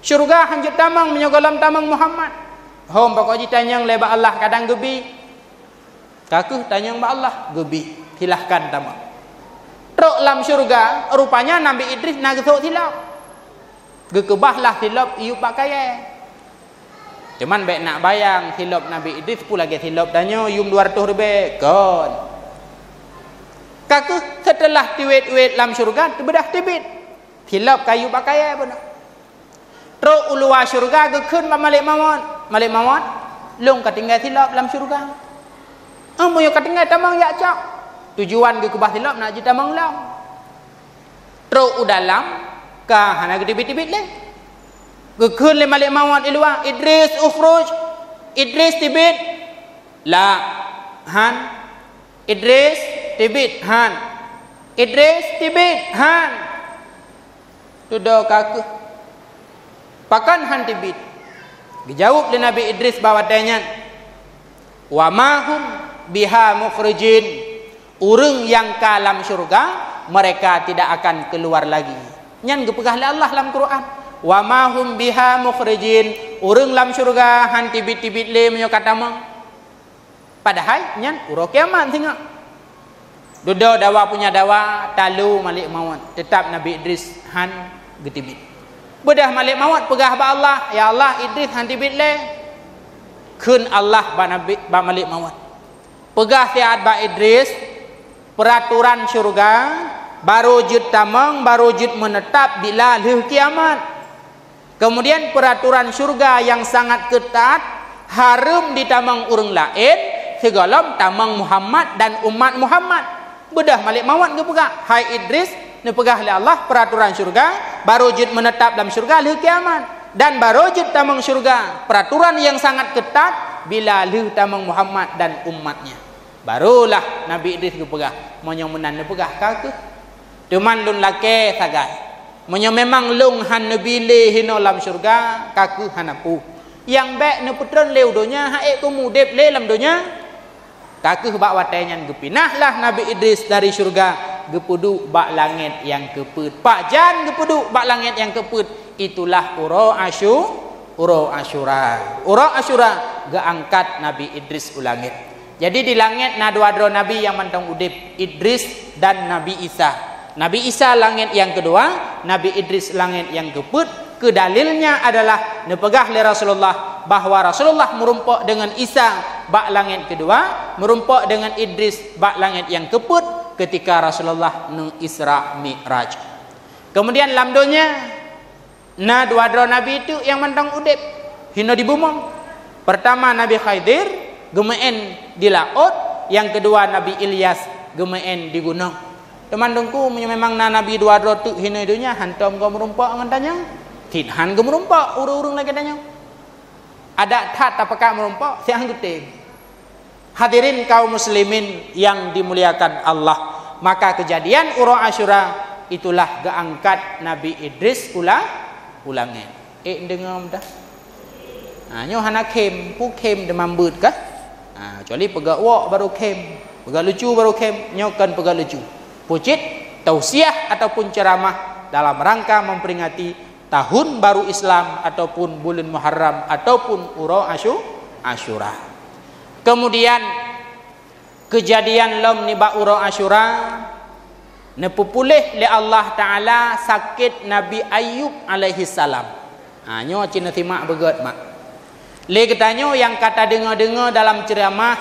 Syeuruga hanjeuet tamong meunyoe gohlom tamong Muhammad." "Hom, pokok jih tanyong lé bak Allah, kadang geubi." Ka kheueh tanyong bak Allah, geubi, "Silahkan tamong." Trok lam syeuruga, rupanya Nabi Idris na geusok silop. Geukeubahlah silop iyup bak kayée. Cuman bék nak bayang silop Nabi Idris peue lagée silop tanyoe yuem dua ratus ribée, kon. Ka kheueh seuteulah tiwet-wet lam syeuruga, teubeudôh teubiet. Silop ka iyup bak kayée beuna. Trok u luwa syeuruga geukheun bak Malik Mawöt, "Malik Mawöt, lôn ka tinggai silop lam syeuruga. Meunyoe ka tinggai tamong jak cok." Tujuan geukeubah silop nak jitamong lom. Trok u dalam, ka hana geuteubiet-teubiet lé. Geukheun lé malaikat maut di luwa, "Idris, ukhruj! Idris, teubiet!" "La, han." "Idris, teubiet!" "Han." "Idris, teubiet!" "Han." "Dudoe ka kheueh. Pakon han teubiet?" Geujaweueb lé Nabi Idris bak watée nyan, "Wa ma hum biha mukhrijin." Ureuëng nyang ka lam syeuruga, mereka tidak akan keluar lagi. Nyan geupeugah lé Allah lam Quran, "Wa ma hum biha mukhrijin." Ureuëng lam syeuruga han teubiet-teubiet lé meunyoe ka tamong. Padahai nyan uroe kiamat singoh. Dudoe dawa punya dawa, talo malaikat maut, teutab Nabi Idris han geuteubiet. Beudôh malaikat maut peugah bak Allah, "Ya Allah, Idris han teubiet lé." Kheun Allah bak Nabi, bak malaikat maut, "Peugah siat bak Idris, peuratoran syeuruga barô jeuet tamong, barô jeuet meuneutab bila lheueh kiamat. Keumudian peuratoran syeuruga nyang sangat keutat, hareuem jitamong ureuëng laén sigohlom tamong Muhammad dan umat Muhammad." Beudôh malaikat maut geupeugah, "Hai Idris, neupeugah lé Allah peuratoran syeuruga barô jeuet meuneutab lam syeuruga lheueh kiamat, dan barô jeuet tamong syeuruga peuratoran nyang sangat keutat bila lheueh tamong Muhammad dan umatnya." Barolah Nabi Idris geupeugah, "Meunyoe meunan neupeugah, ka kheueh. Teuma lôn lakée sagai, meunyoe memang lôn han neubi lé hinoe lam syeuruga, ka kheueh hana peue. Nyang bék neupeutreun lé u donya, han ék keumeung udeb lé lam donya." Ka kheueh bak watée nyan geupinahlah Nabi Idris dari syeuruga, geupeuduek bak langét nyang keupeuet. Pajan geupeuduek bak langét nyang keupeuet? Itulah uroe Asyu-, uroe Asyura. Uroe Asyura geuangkat Nabi Idris u langét. Jadi di langét na dua droe nabi nyang mantong udeb, Idris dan Nabi Isa. Nabi Isa langét nyang keudua, Nabi Idris langét nyang keupeuet. Keu dalilnya adalah neupeugah lé Rasulullah bahwa Rasulullah meurumpok deungon Isa bak langét keudua, meurumpok deungon Idris bak langét nyang keupeuet ketika Rasulullah neu-Isra Mi'raj. Keumudian lam donya, na dua droe nabi teuk nyang mantong udeb hinoe di bumoe. Peurtama Nabi Khidir geumeu'én di laôt, nyang keudua Nabi Ilyas geumeu'én di gunong. Teuma Teungku, meunyoe memang na nabi dua droe teuk hinoe donya, hantom gob meurumpok ngon tanyoe? Cit han geumeurumpok ureuëng-ureuëng lagée tanyoe. Adak that tapeugah meurumpok, siang geutem. Hadirin kaum muslimin yang dimuliakan Allah, maka kejadian uroe Asyura itulah geuangkat Nabi Idris u la-, u langét. Ék deungoe dah? Ha, nyoe hana khém, peue khém teuma beuet kah? Ha, kecuali peugah wok baru khém, peugah lucu baru khém, nyoe kon peugah lucu. Peue cit tausiah ataupun ceramah dalam rangka memperingati tahun baru Islam ataupun buleuen Muharram ataupun uroe Asyu-, Asyura. Kemudian, kejadian lom nibak uroe Asyura, neupeupuléh lé Allah Taala sakét Nabi Ayub alaihissalam. Ha, nyoe cit neusimak beugét mak. Lé geutanyoe nyang ka tadeungoe-deungoe dalam ceuramah,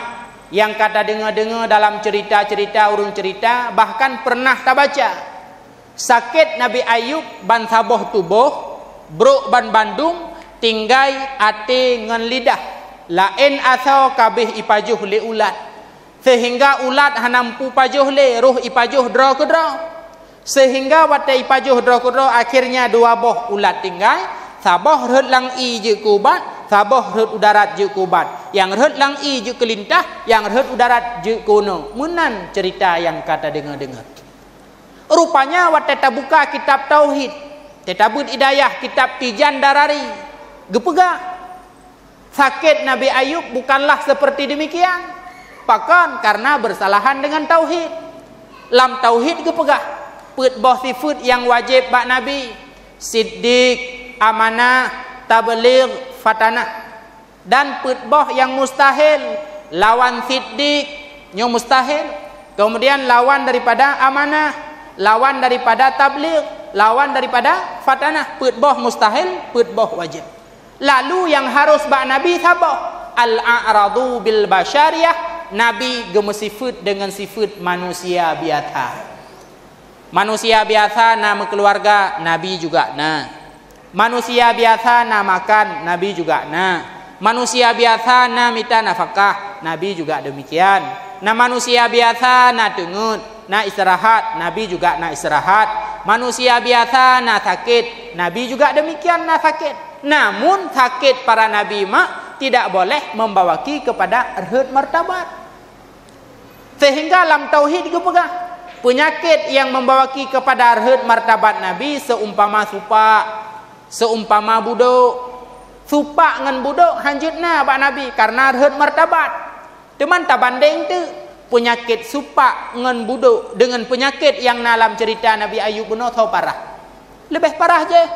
nyang ka tadeungoe-deungoe dalam cerita-cerita ureuëng cerita, bahkan pernah tabaca. Sakét Nabi Ayub ban saboh tuboh, brok ban bandum, tinggai até ngon lidah, laén asoe ka abéh ipajoh lé ulat. Seuhingga ulat hana mampu pajoh lé, roh ipajoh droe keudroe. Seuhingga watée ipajoh droe keudroe, akhirnya dua boh ulat tinggai, saboh rhot lam ié jeuet keu ubat, saboh rhot u darat jeuet keu ubat. Nyang rhot lam ié jeuet keu lintah, nyang rhot u darat jeuet keu unoe. Meunan cerita nyang ka tadeungoe-deungoe. Rupanya watée tabuka kitab tauhid, teutabeuet hidayah kitab Tijan Darari, geupeugah, sakét Nabi Ayub bukanlah seperti demikian. Pakon? Karena bersalahan dengan tauhid. Lam tauhid geupeugah, peuet boh sifeuet nyang wajéb bak nabi, siddiq, amanah, tabligh, fatanah. Dan peuet boh nyang mustahil, lawan siddiq, nyoe mustahil. Kemudian lawan daripada amanah, lawan daripada tabligh, lawan daripada fatanah, peuet boh mustahil, peuet boh wajéb. Lalu nyang harôh bak nabi saboh, al-a'radu bil basyariyah, nabi geumeusifeuet deungon sifeuet manusia biasa. Manusia biasa na meukeuluwarga, nabi juga na. Manusia biasa na makan, nabi juga na. Manusia biasa na mita nafakah, nabi juga demikian. Na manusia biasa na teungeut, na istirahat, Nabi juga na istirahat. Manusia biasa na sakét, Nabi juga demikian na sakét. Namun, sakét para nabi mak tidak boleh membawaki kepada rhot martabat. Sehingga lam tauhid geupeugah, penyakit yang membawaki kepada rhot martabat Nabi seumpama supak, seumpama budok. Supak ngon budok hanjeuet na bak Nabi karena rhot martabat. Teuma tabandeng teuk penyakit supak ngon budok dengan penyakit yang na lam cerita Nabi Ayub bunoe soe parah. Leubeh parah jih,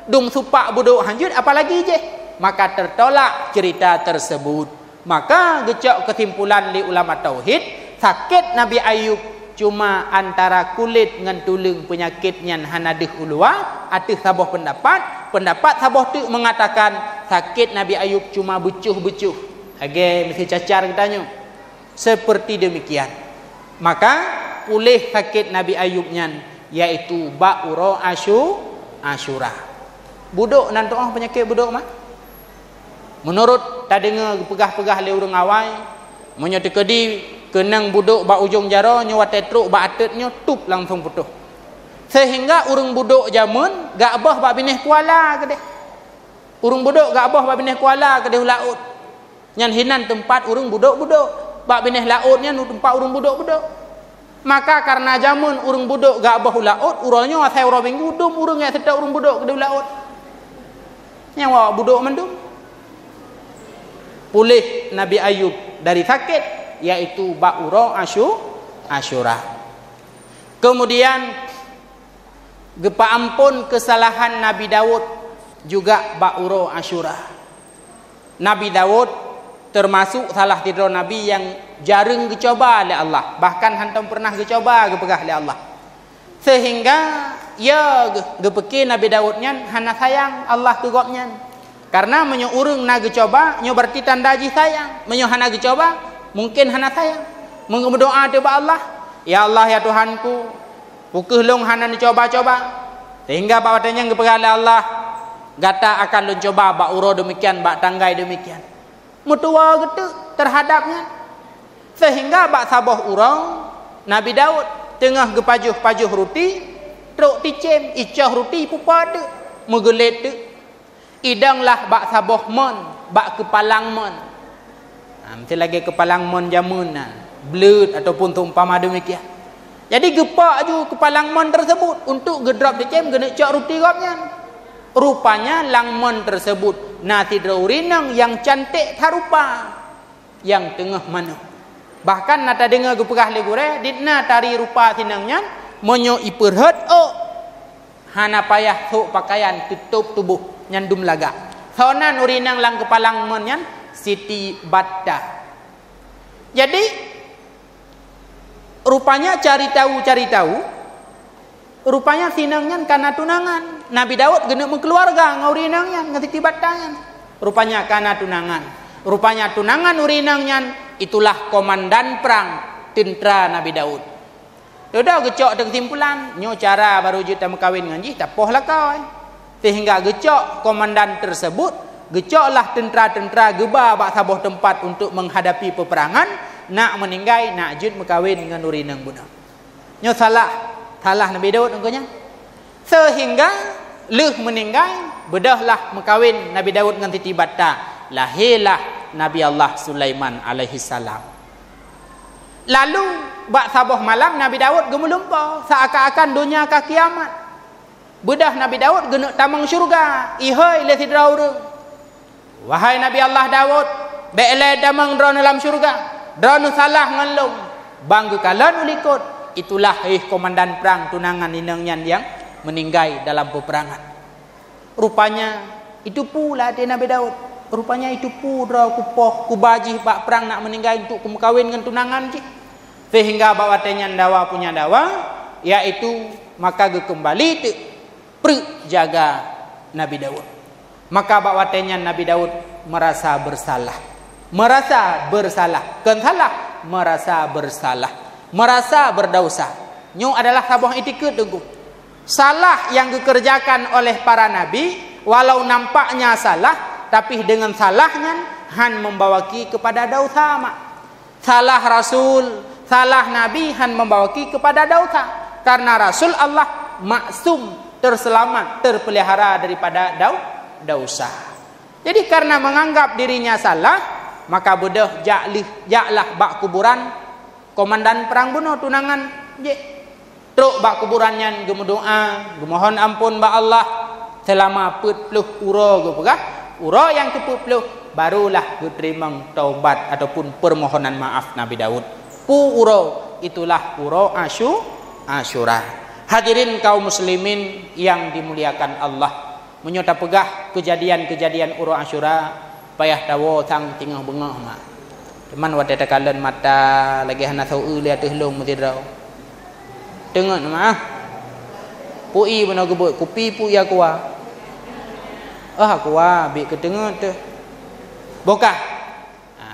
dum supak budok hanjeuet apalagi jih, maka tertolak cerita tersebut. Maka geucok kesimpulan lé ulama tauhid, sakét Nabi Ayub cuma antara kulét ngon tuleueng, penyakét nyan hana deuh u luwa. Ateueh saboh pendapat, pendapat saboh teuk mengatakan sakét Nabi Ayub cuma beucôh-beucôh, lagée miseue cacar geutanyoe. Seperti demikian. Maka puléh sakét Nabi Ayub nyan, yaitu bak uroe Asyu-, Asyura. Budok nan tuoh penyakit budok mah. Meunurot tadeungoe geupeugah-peugah lé ureuëng awai, meunyoe teukeudi keunong budok bak ujong jaroe nyoe watée trok bak ateuet nyoe tup langsong putôh. Sehingga ureuëng budok jameun gak boh bak binéh kuala keudeh. Ureuëng budok gak boh bak binéh kuala keudeh u laôt. Nyan hinan teumpat ureuëng budok-budok. Bak binéh laôt nyan teumpat ureuëng budok-budok. Maka kareuna jameun ureuëng budok gak boh u laôt, uroe nyoe asai uroe Minggu dum ureuëng nyang seutôt ureuëng budok keudeh u laôt. Nyang awak budok mandum. Puléh Nabi Ayub dari sakét, yaitu bak uroe Asyu-, Asyura. Kemudian, geupeuampon keusalahan Nabi Daud juga bak uroe Asyura. Nabi Daud teumasok salah sidroe nabi nyang jareueng geucuba lé Allah, bahkan hantom peureunah geucuba geupeugah lé Allah. Sehingga, ya, geu-, geupeuke Nabi Daud nyan hana sayang Allah keu gobnyan. Kareuna meunyoe ureuëng na geucuba, nyoe berarti tanda jih sayang. Meunyoe hana geucuba, mungken hana sayang. Meunyoe meudoá teuk bak Allah, "Ya Allah, ya Tuhanku, peu kheueh lôn hana neucuba-cuba?" Sehingga bak watée nyan geupeugah lé Allah, "Gata akan lôn cuba bak uroe deumikian, bak tanggai deumikian." Meutuwoe geuteuk teuhadab nyan. Sehingga bak saboh uroe, Nabi Daud teungoh geupajoh-pajoh ruti, trok ticém, icoh ruti pupo teuk, meugeulét teuk. Idong lah bak saboh mon, bak keupalang mon. Ha, meusti lagée keupalang mon jameun na, bleuet ataupun seumpama deumikian. Jadi geupok aju keupalang mon tersebut untuk geudrop ticém geuneuk cok ruti gobnyan. Rupanya lam mon tersebut na sidroe ureuëng inong nyang cantik that rupa, nyang teungoh manok. Bahkan na tadeungoe geupeugah lé gurée, "Dikna tari rupa si inong nyan, meunyoe ipeurhot ôk, hana payah sôk peukayan, teutôb tuboh nyan dum lagak." Soe nan ureuëng inong lam keupalang mon nyan? Siti Batta. Jadi, rupanya cari tahu-cari tahu, rupanya si inong nyan ka na tunangan. Nabi Daud geuneuk meukeuluwarga ngon ureuëng inong nyan, ngon Siti Batta nyan. Rupanya ka na tunangan. Rupanya tunangan ureuëng inong nyan itulah komandan prang teuntra Nabi Daud. Dudoe geucok teukesimpulan, nyoe cara barô jeuet tameukawen ngon jih, tapoh lakoe. Sehingga geucok komandan tersebut, geucoklah teuntra-teuntra geuba bak saboh teumpat untuk menghadapi peperangan, nak meuninggai, nak jeuet meukawen ngon ureuëng inong bunoe. Nyoe salah, salah Nabi Daud ngon nyan. Sehingga lheueh meuninggai, beudôhlah meukawen Nabi Daud ngon Siti Batta, lahirlah Nabi Allah Sulaiman alaihissalam. Lalu, bak saboh malam Nabi Daud geumeulumpoe, seakan-akan donya ka kiamat. Beudôh Nabi Daud geuneuk tamong syeuruga, ihôi lé sidroe ureuëng, "Wahai Nabi Allah Daud, bék lé tamong droeneuh lam syeuruga, droeneuh salah ngon lôn, ban geukalon u likot." Itulah hih komandan prang tunangan inong nyan nyang meuninggai dalam peperangan. Rupanya, itupeue lam até Nabi Daud. Rupanya itupeue droe kupoh, kuba jih bak prang nak meuninggai untuk kumeukawen ngon tunangan jih. Sehingga bak watée nyan dawa punya dawa, yaitu maka geukeumbali teuk preuk jaga Nabi Daud. Maka bak watée nyan Nabi Daud merasa bersalah. Merasa bersalah. Kon salah, merasa bersalah. Merasa berdosa. Nyoe adalah saboh itikeuet teungku. Salah yang geukeureujakan oleh para nabi, walau nampaknya salah, tapi dengan salah nyan han membawaki kepada dosa mak. Salah rasul, salah nabi han membawa ki kepada dausa. Karena rasul Allah maksum, terseulamat, terpelihara daripada dau-, dausa. Jadi, karena menganggap dirinya salah, maka beudôh jak lih-, jaklah bak kuburan komandan perang bunoe tunangan jih. Trok bak kuburan nyan geumeudoa, geumohon amphon bak Allah seulama peuet ploh uroe geupeugah, uroe nyang keupeuet ploh barulah geuteurimong taubat ataupun permohonan maaf Nabi Daud. Peue uroe? Itulah uroe Asyu-, Asyura. Hadirin kaum muslimin yang dimuliakan Allah, meunyoe tapeugah keujadian-keujadian uroe Asyura, payah tawoe sang singoh beungoh mak. Teuma watée takalon mata lagée hana soe lé ateueh lôn meusidroe. Teungeut mak. Pui bunoe geubeuet, kupi pui aqua. Oh, aqua, biet keuteungeut teuh. Bukah. Ha.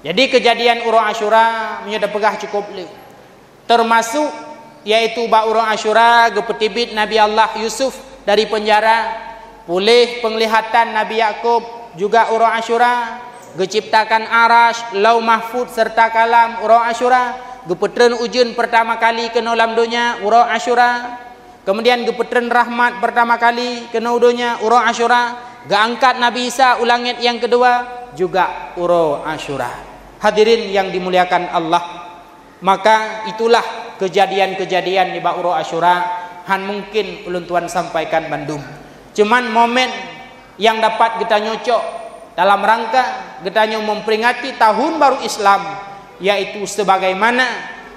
Jadi keujadian uroe Asyura meunyoe tapeugah cukôp le. Teumasuk, yaitu bak uroe Asyura geupeuteubiet Nabi Allah Yusuf dari peunjara, puléh peunglihatan Nabi Yakub juga uroe Asyura, geuciptakan Arasy, Lauh Mahfuz seureuta Kalam uroe Asyura, geupeutreun ujeuen peurtama kali keunoe lam donya uroe Asyura, keumudian geupeutreun rahmat peurtama kali keunoe donya uroe Asyura, geuangkat Nabi Isa u langét nyang keudua juga uroe Asyura. Hadirin yang dimuliakan Allah, maka itulah keujadian-keujadian nibak uroe Asyura, han mungken ulôn tuan sampaikan bandum. Cuman momen nyang dapat geutanyoe cok dalam rangka geutanyoe memperingati tahun baru Islam, yaitu sebagaimana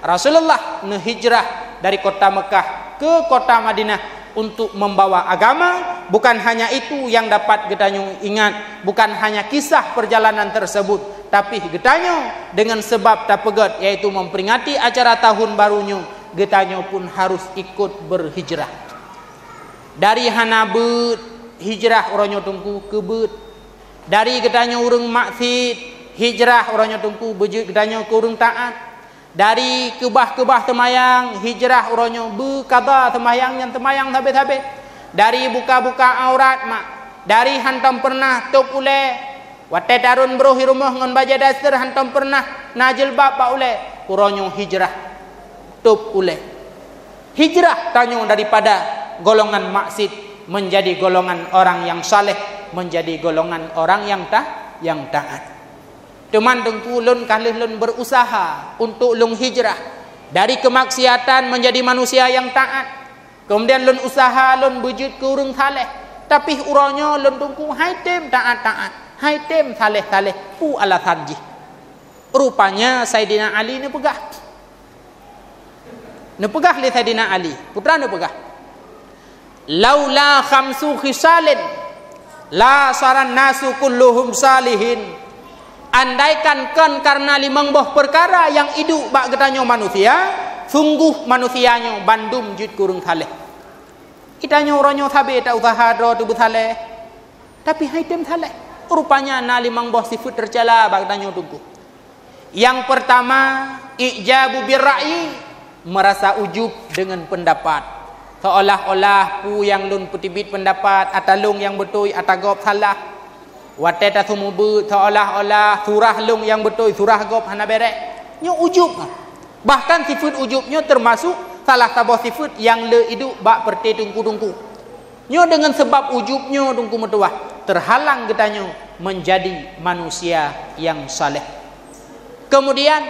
Rasulullah neuhijrah dari kota Mekah ke kota Madinah untuk membawa agama. Bukan hanya itu yang dapat geutanyoe ingat, bukan hanya kisah perjalanan tersebut, tapi geutanyoe dengan sebab tapeugét, yaitu memperingati acara tahun baru nyoe, geutanyoe pun harus ikut berhijrah. Dari hana beuet, hijrah uroe nyoe teungku keu beuet. Dari geutanyoe ureuëng maksiet, hijrah uroe nyoe teungku beujeuet geutanyoe keu ureuëng taát. Dari keubah-keubah teumayang, hijrah uroe nyoe beuqadha teumayang nyang teumayang sabé-sabé. Dari buka-buka aurat mak, dari hantom peureunah tôb ulée. Watée tarôn broh i rumoh ngon bajée daster hantom peureunah na jilbab bak ulée, uroe nyoe hijrah tôb ulée. Hijrah tanyoe daripada golongan maksiet menjadi golongan orang yang saleh, menjadi golongan orang yang ta-, yang taat. Teuma teungku, lôn ka lheueh lôn berusaha untuk lôn hijrah dari kemaksiatan menjadi manusia yang taat. Keumudian lôn usaha lôn beujeuet keu ureuëng saleh, tapi uroe nyoe lôn teungku hai tem taát-taát, hai tem saleh-saleh. Peue alasan jih? Rupanya Saidina Ali neupeugah. Neupeugah lé Saidina Ali, putra neupeugah, "Laula khamsu khisalin la saran nasu kulluhum salihin." Andaikan kon karena limong boh peukara nyang iduek bak geutanyoe manusia, sungguh manusia nyoe bandum jeuet keu ureuëng saleh. Geutanyoe uroe nyoe sabé ta-usaha droe teuh beusaleh, tapi hai tem saleh. Rupanya na limong boh sifeuet teucala bak geutanyoe teungku. Nyang peurtama, i'jabu birra'yi, meurasa ujub deungon peundapat. Seolah-olah peue nyang lôn peuteubiet peundapat, ata lôn nyang beutôi, ata gob salah. Watée taseumeubeuet, seolah-olah surah lôn nyang beutôi, surah gob hana bérek. Nyoe ujub. Bahkan sifeuet ujub nyoe teumasuk salah saboh sifeuet nyang le iduek bak peureuté teungku-teungku. Nyoe deungon sabab ujub nyoe teungku meutuwah, teuhalang geutanyoe meunjadi manusia nyang saleh. Keumudian,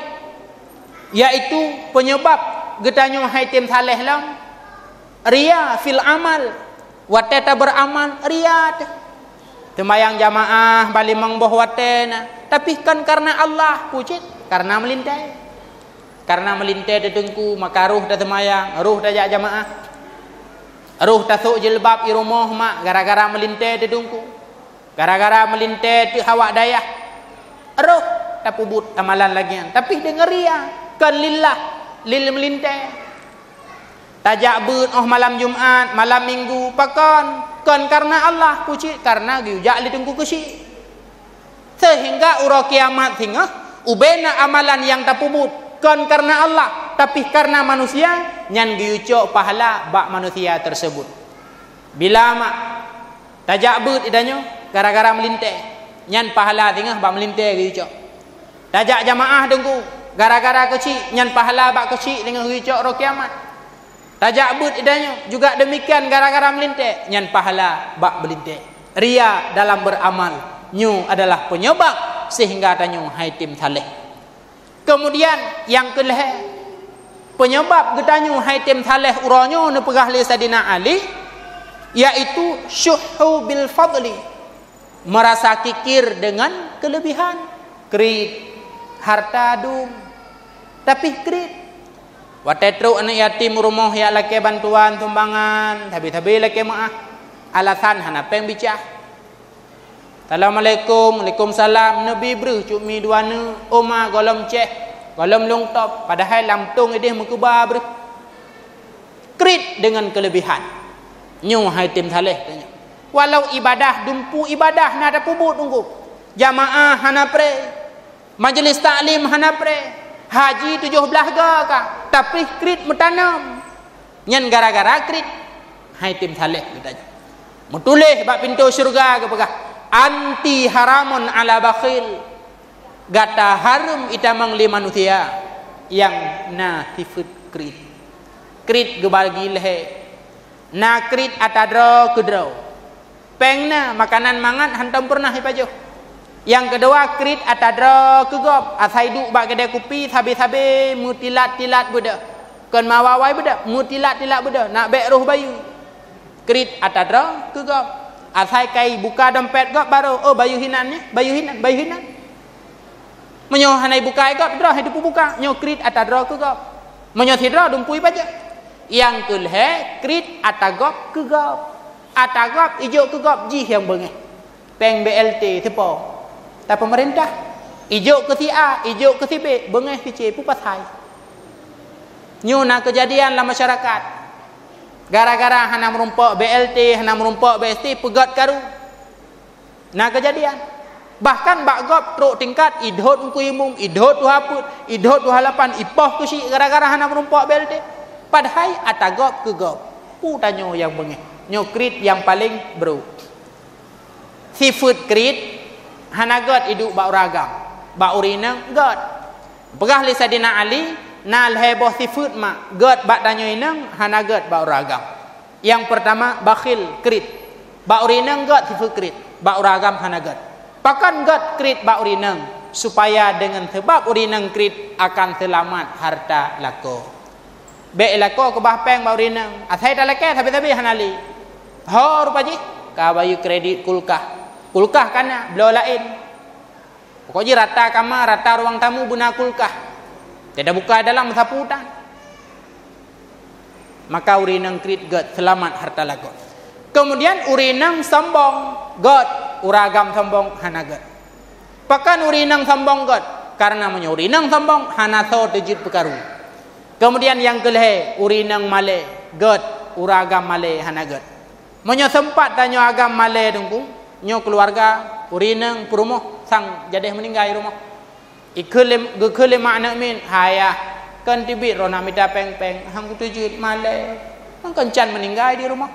yaitu peunyeubab geutanyoe hai tem saleh lom, riya fil amal. Watée tabeuramal, riya teuh. Teumayang jamaah bak limong boh watée na, tapi kon kareuna Allah, peue cit? Kareuna meulintée. Kareuna meulintée teuh teungku, maka roh taseumayang, roh tajak jamaah. Roh tasôk jilbab i rumoh mak gara-gara meulintée teuh teungku. Gara-gara meulintée teuh awak dayah. Roh tapeubuet amalan lagée nyan, tapi deungon riya, kon lillah, lé meulintée. Tajak beuet óh malam Jumat, malam Minggu, pakon? Kon kareuna Allah, peue cit? Kareuna geuyue jak lé teungku keuchik. Seuhingga uroe kiamat singoh, ubena amalan nyang tapeubuet kon kareuna Allah, tapi kareuna manusia, nyan geuyue cok pahala bak manusia tersebut. Bila mak tajak beuet i tanyoe gara-gara meulintée, nyan pahala singoh bak meulintée geuyue cok. Tajak jamaah deungku, gara-gara keuchik, nyan pahala bak keuchik deungon geucok roh kiamat. Tajak beuet idanyoe juga demikian, gara-gara meulintèe, nyan pahala bak meulintèe. Ria dalam beramal, nyoe adalah penyebab sehingga tanyoe hai tem saleh. Kemudian nyang keulhèe, penyebab geutanyoe hai tem saleh uroe nyoe neupeugah lé Saidina Ali, yaitu syuhhu bil fadli. Merasa kikir dengan kelebihan. Kriet, harta dum, tapi kriet. Watèe trok aneuk yatim u rumoh jak lakèe bantuan sumbangan, sabe-sabe lakèe meu'ah. Alasan hana pèng bicah. Assalamualaikum, waalaikumsalam, neubi breuh cut mi dua neuk, oma gohlom cèh, gohlom lôn top, padahai lam tông idéh meukeubah breuh. Kriet deungon keulebihan. Nyoe hai tem saleh tanyoe. Walau ibadah, dumpeue ibadah na tapeubuet ungkup. Jamaah hana pré. Majelis taklim hana pré. Haji tujoh blaih ga ka. Tapi kriet meutanam. Nyan gara-gara kriet. Hai tem saleh geutanyoe. Meutuléh bak pintoe syeuruga geupeugah, "Anti haramun ala bakhil." Gata hareuem itamong lé manusia nyang na sifeuet kriet. Kriet geubagi lhèe. Na kriet ata droe keu droe. Pèng na, makanan mangat hantom peureunah ipajoh. Nyang keudua, kriet ata droe keu gob. Asai duek bak keudè kupi, sabe-sabe meutilat-tilat beudôh. Kon meuawai-awai beudôh, meutilat-tilat beudôh, nak bèk roh bayeue. Kriet ata droe keu gob. Asai ka ibuka dompet gob barô, "Oh, bayeue hinan nyan, bayeue hinan, bayeue hinan." Meunyoe hana ibuka gob, droe hai teupeubuka, nyoe kriet ata droe keu gob. Meunyoe sidroe dumpeue ipajoh. Nyang keulhèe, kriet ata gob keu gob. Ata gob ijok keu gob jih nyang beungèh. Pèng B L T teupo. Tapi peumeurintah ijok keu si A, ijok keu si B, beungèh si C, peue pasai. Nyoe na keujadian lam masyarakat. Gara-gara hana meurumpok B L T, hana meurumpok B S T, peugöt karu. Na keujadian. Bahkan bak gob trok tingkat, idhôt Teungku Imum, idhôt tuha peuet, idhôt tuha lapan, ipoh keuchik gara-gara hana meurumpok B L T. Padahai ata gob keu gob. Peue tanyoe nyang beungèh. Nyoe kriet nyang paleng brôk. Sifeuet kriet hana gèt iduek bak ureueng agam, bak ureueng inong gèt. Peugah lé Saidina Ali, na lhèe boh sifeuet mak gèt bak tanyoe inong, hana gèt bak ureueng agam. Nyang peurtama, bakhil, kriet. Bak ureueng inong gèt sifeuet kriet, bak ureueng agam hana gèt. Pakon gèt kriet bak ureueng inong? Supaya deungon seubab ureueng inong kriet akan seulamat harta lakoe. Bèk lakoe keubah pèng bak ureueng inong, asai talakèe sabe-sabe hana lé. Ho rupa jih, ka bayeue kredit kulkah. Kulkah ka na, bloe laén. Pokok jih rata kama, rata ruang tamu beuna kulkah. Teuda buka dalam sapu tan. Maka ureueng inong kriet gèt seulamat harta lakoe. Kemudian ureueng inong sombong gèt, ureueng agam sombong hana gèt. Pakon ureueng inong sombong gèt? Karena meunyoe ureueng inong sombong, hana soe teujeuet peukaru. Kemudian nyang keulhèe, ureueng inong malèe gèt, ureueng agam malèe hana gèt. Meunyoe seumpat tanyoe agam malèe Teungku, nyoe keuluwarga, ureueng inong peurumoh sang jadeh meuninggai rumoh. Ikheun lé, geukheun lé mak aneuk miet, "Hai yah, kon teubiet droeneuh mita pèng-pèng, han kuteujeuet malèe, han kon can meuninggai di rumoh."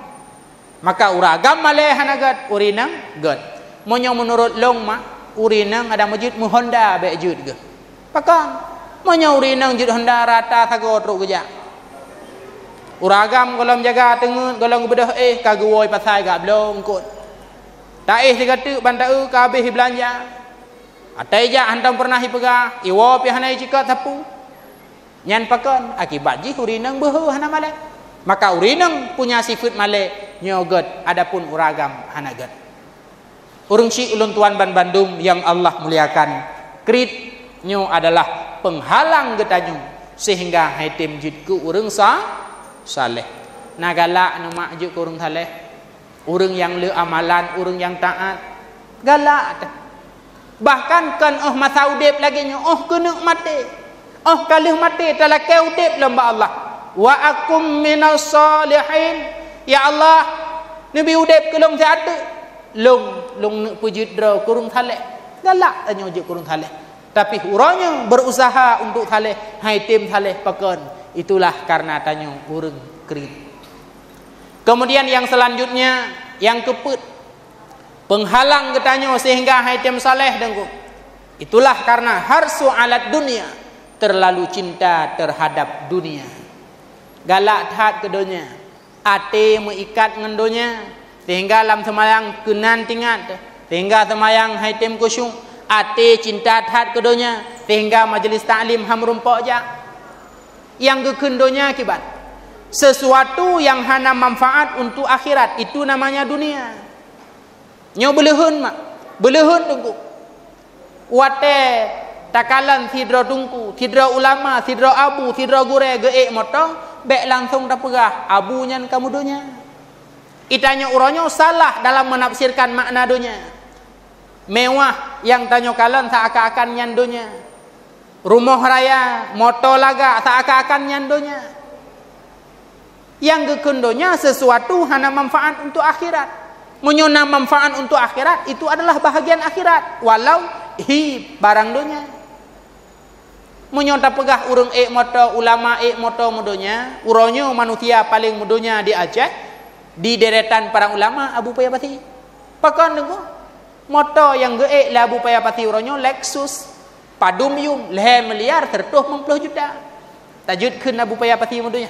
Maka ureueng agam malèe hana gèt, ureueng inong gèt. Meunyoe meunurot lôn mak, ureueng inong adak meujeuet meuhonda bèk jeuet geuh. Pakon? Meunyoe ureueng inong jeuet honda rata sagoe trok geujak. Ureueng agam gohlom jaga teungeut, gohlom geubeudôh éh ka geuwoe pasai gak bloe eungkôt. Taéh sigoe teuk ban taeu ka habéh ibeulanja. Atai jak hantom peureunah ipeugah, iwoe pih hana icikot sapeue. Nyan pakon? Akibat jih ureueng inong beuhe hana malèe. Maka ureueng inong punya sifeuet malèe nyoe gèt, adapun ureueng agam hana gèt. Ureueng syik ulôn tuan banbandum nyang Allah muliakan, kriet nyoe adalah peunghalang geutanyoe sehingga hai tem jeuet keu ureueng sa-, saleh. Na galak aneuk mak jeuet keu ureueng saleh? Ureueng nyang le amalan, ureueng nyang taat, galak teuh. Bahkan kon óh masa udép lagèe nyoe, óh keuneuk maté. Óh ka lheueh maté talakèe udép lom bak Allah. "Wa akum minas shalihin." Ya Allah, neubi udép keu lôn siat teuk. Lôn, lôn neuk peujeuet droe keu ureueng saleh. Galak tanyoe jeuet keu ureueng saleh. Tapi uroe nyoe berusaha untuk saleh, hai tem saleh pakon. Itulah karena tanyoe ureueng kriet. Kemudian yang selanjutnya, yang keupeuet, peunghalang geutanyoe sehingga hai tem saleh Teungku. Itulah karena harsu alad dunia, terlalu cinta terhadap dunia. Galak that keu donya, até meuikat ngon donya, sehingga lam seumayang keunan tingat, sehingga seumayang hai tem khusyuk, até cinta that keu donya, sehingga majlis taklim han meurumpok jak. Nyang geukheun donya kiban, sesuatu yang hana manfaat untuk akhirat, itu namanya dunia. Nyoe beuleuheun mak, beuleuheun teungku. Watée takalon sidroe teungku, sidroe ulama, sidroe abu, sidroe gurée geuék moto, bék langsong tapeugah abu nyan ka meudonya. Itanyoe uroe nyoe salah dalam menafsirkan makna donya. Mewah nyang tanyoe kalon seakan-akan nyan donya. Rumoh raya, moto lagak seakan-akan nyan donya. Nyang geukheun donya sesuatu hana manfaat untuk akhirat. Meunyoe na manfaat untuk akhirat, itu adalah bahagian akhirat, walau hi barang donya. Meunyoe tapeugah ureuëng ék moto, ulama ék moto meudonya, uroe nyoe manusia paleng meudonya di Aceh, di deretan para ulama Abu Paya Pasi. Pakon teungku? Moto nyang geuék lé Abu Paya Pasi uroe nyoe Lexus, padum yum, lhée miliar seratus limong ploh juta. Tajeuet kheun Abu Paya Pasi meudonya?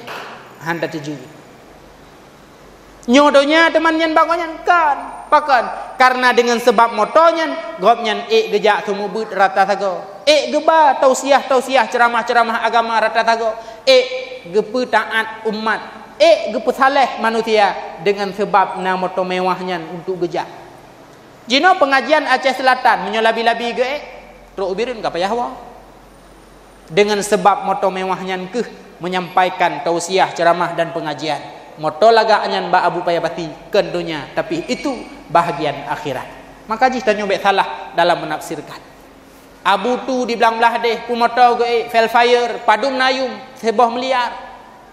Han tateujeuet. Nyoe donya teuma nyan bak gobnyan? Kon. Pakon? Karena dengan sebab moto nyan, gobnyan ék geujak seumeubeuet rata sagoe. Ék geuba tausiah-tausiah, ceramah-ceramah agama rata sagoe. Ék geupeutaát umat. Ék geupeusaleh manusia dengan sebab na moto mewah nyan untuk geujak. Jinoe pengajian Aceh Selatan, meunyoe labi-labi geuék, trok u Bireuen ka payah woe. Dengan sebab moto mewah nyan keuh menyampaikan tausiah, ceramah dan pengajian. Moto lagak nyan bak Abu Paya Pasi kon donya, tapi itu bahagian akhirat. Maka jih tanyoe bék salah dalam menafsirkan. Abu Tu di Blang Blahdeh, peumoto geuék, Velfire, padum na yum, siboh miliar.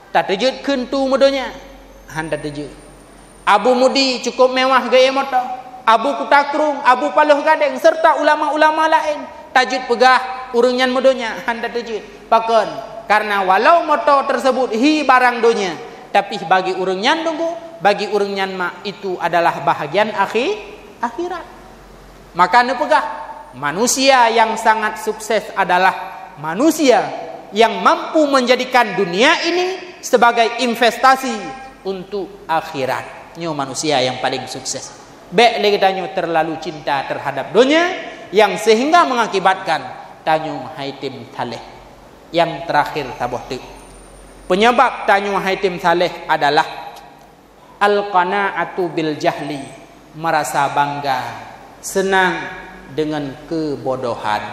Tateujeuet kheun Tu meudonya? Han tateujeuet. Abu Mudi cukup mewah geuék moto. Abu Kuta Krueng, Abu Paloh Gadeng, serta ulama-ulama laén. Tajeuet peugah ureuëng nyan meudonya? Han tateujeuet. Pakon? Karena walau moto tersebut hi barang donya, tapi bagi ureuëng nyan teungku, bagi ureuëng nyan mak, itu adalah bahagian akhi-, akhirat. Maka neupeugah, manusia yang sangat sukses adalah manusia yang mampu menjadikan dunia ini sebagai investasi untuk akhirat. Nyoe manusia yang paling sukses. Bék lé geutanyoe terlalu cinta terhadap donya yang sehingga mengakibatkan tanyoe hai tem saleh. Yang terakhir saboh teuk. Penyebab tanyoe hai tem saleh adalah al-qana'atu bil jahli, merasa bangga, senang dengan kebodohan.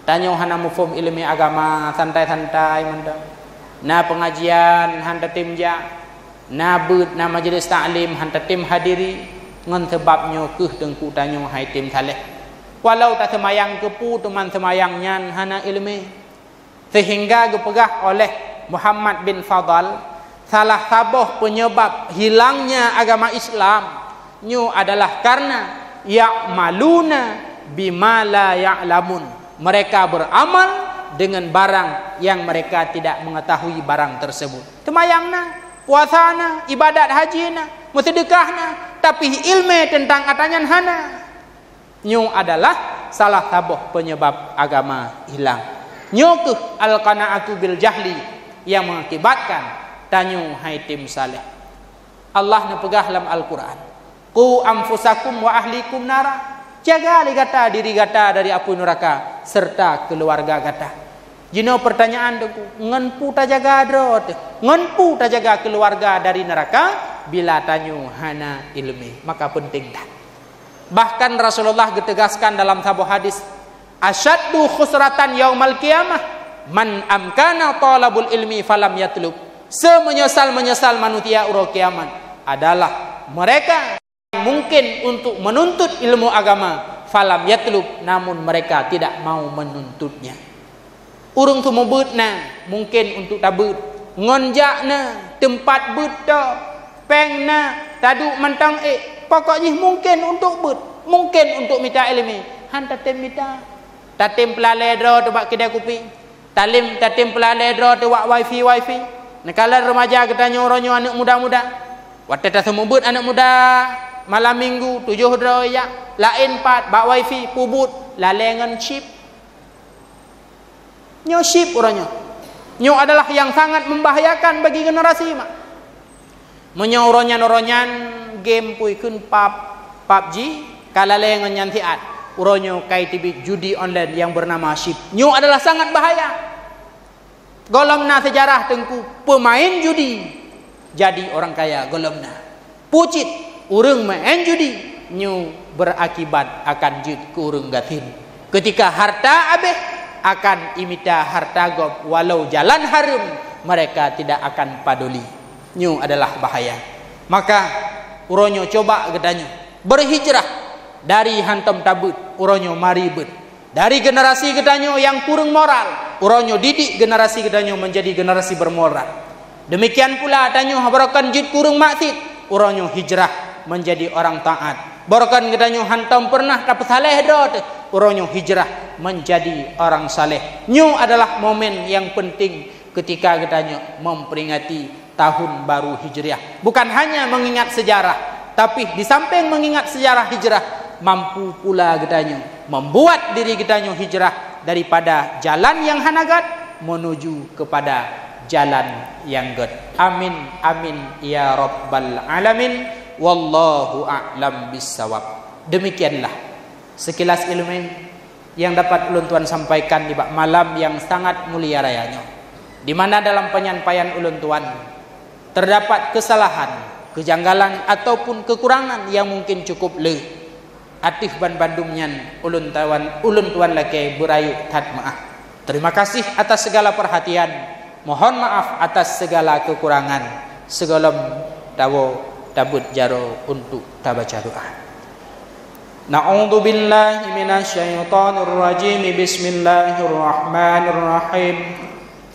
Tanyoe hana muphom iéleumé agama, santai-santai mantong. Na pengajian, han tatem jak. Na beuet, na majelis taklim, han tatem hadiri. Ngon sabab nyoe keuh teungku tanyoe hai tem saleh. Walau taseumayang keupeue teuma seumayang nyan hana iéleumé. Sehingga geupeugah oleh Muhammad bin Fadal, salah saboh penyebab hilangnya agama Islam nyoe adalah karena ya'maluna bima la ya'lamun. Mereka beramal dengan barang yang mereka tidak mengetahui barang tersebut. Seumayang na, puasa na, ibadat haji na, meuseudeukah na, tapi iéleumé teuntang atra nyan hana. Nyoe adalah salah saboh penyebab agama hilang. Nyoe keuh al-qana'atu bil jahli yang mengakibatkan tanyoe hai tem saleh. Allah neupeugah lam Al-Quran, "Qu anfusakum wa ahlikum nara." Jaga lé gata diri gata dari apui neuraka serta keuluwarga gata. Jinoe peurtanyaan teungku, ngon peue tajaga droe teuh? Ngon peue tajaga keuluwarga dari neuraka bila tanyoe hana iéleumé? Maka peunteng that. Bahkan Rasulullah geutegaskan dalam saboh hadis, "Asyaddu khusratan yaumal qiyamah man amkana thalabul ilmi falam yatlub." Seumeunyeusal-meunyeusal manusia uroe kiamat adalah mereka yang mungkin untuk menuntut ilmu agama, falam yatlub, namun mereka tidak mau menuntutnya. Ureuëng seumeubeuet na, mungken untuk tabeuet. Ngon jak na, teumpat beuet to, péng na, taduek mantong ék. Pokok jih mungken untuk beuet, mungken untuk mita iéleumé. Han tatem mita. Tatem peulalée droe teuh bak keudai kupi. Tatem, tatem peulalée droe teuh bak wifi-wifi. Neukalon remaja geutanyoe uroe nyoe aneuëk muda-muda. Watée taseumeubeuet aneuëk muda, malam minggu, tujoh droe jak, laén pat, bak wifi, peubuet, Lalée ngon chip. Nyoe chip uroe nyoe. Nyoe adalah yang sangat membahayakan bagi generasi mak. Meunyoe uroe nyan, uroe nyan game pui kheun pub, pub G, ka lalée ngon nyan siat. Uroe nyoe kai teubiet judi online yang bernama chip. Nyoe adalah sangat bahaya. Gohlom na seujarah teungku peumain judi jadi orang kaya gohlom na. Pucit ureuëng main judi nyoe berakibat akan jeuet keu ureuëng gasien. Ketika harta abéh, akan imita harta gob walau jalan hareuem, mereka tidak akan paduli. Nyoe adalah bahaya. Maka uroe nyoe coba geutanyoe berhijrah dari hantom tabeuet uroe nyoe mari beuet. Dari generasi geutanyoe nyang kureueng moral, uroe nyoe didik generasi geutanyoe menjadi generasi bermoral. Demikian pula tanyoe baroekon jeuet kureueng maksiet, uroe nyoe hijrah menjadi orang taat. Baroekon geutanyoe hantom pernah tapeusaléh droe teuh, uroe nyoe hijrah menjadi orang saleh. Nyoe adalah momen yang penting ketika geutanyoe memperingati tahun baru Hijriah. Bukan hanya mengingat sejarah, tapi di samping mengingat sejarah hijrah, mampu pula geutanyoe membuat diri geutanyoe hijrah daripada jalan yang hana gét menuju kepada jalan yang gét. Amin, amin, ya rabbal alamin. Wallahu a'lam bissawab. Demikianlah sekilas ilmu yang dapat ulôn tuan sampaikan di bak malam yang sangat mulia raya nyoe, di mana dalam penyampaian ulôn tuan terdapat kesalahan, kejanggalan ataupun kekurangan yang mungkin cukup le. Ateueh banbandum nyan ulôn tuan, ulôn tuan lakée beurayeuk that meu'ah. Terima kasih atas segala perhatian. Mohon maaf atas segala kekurangan. Sigohlom tawoe tabeuet jaroe untuk tabaca doa. A'udzubillahi minasyaitonirrajim. Bismillahirrahmanirrahim.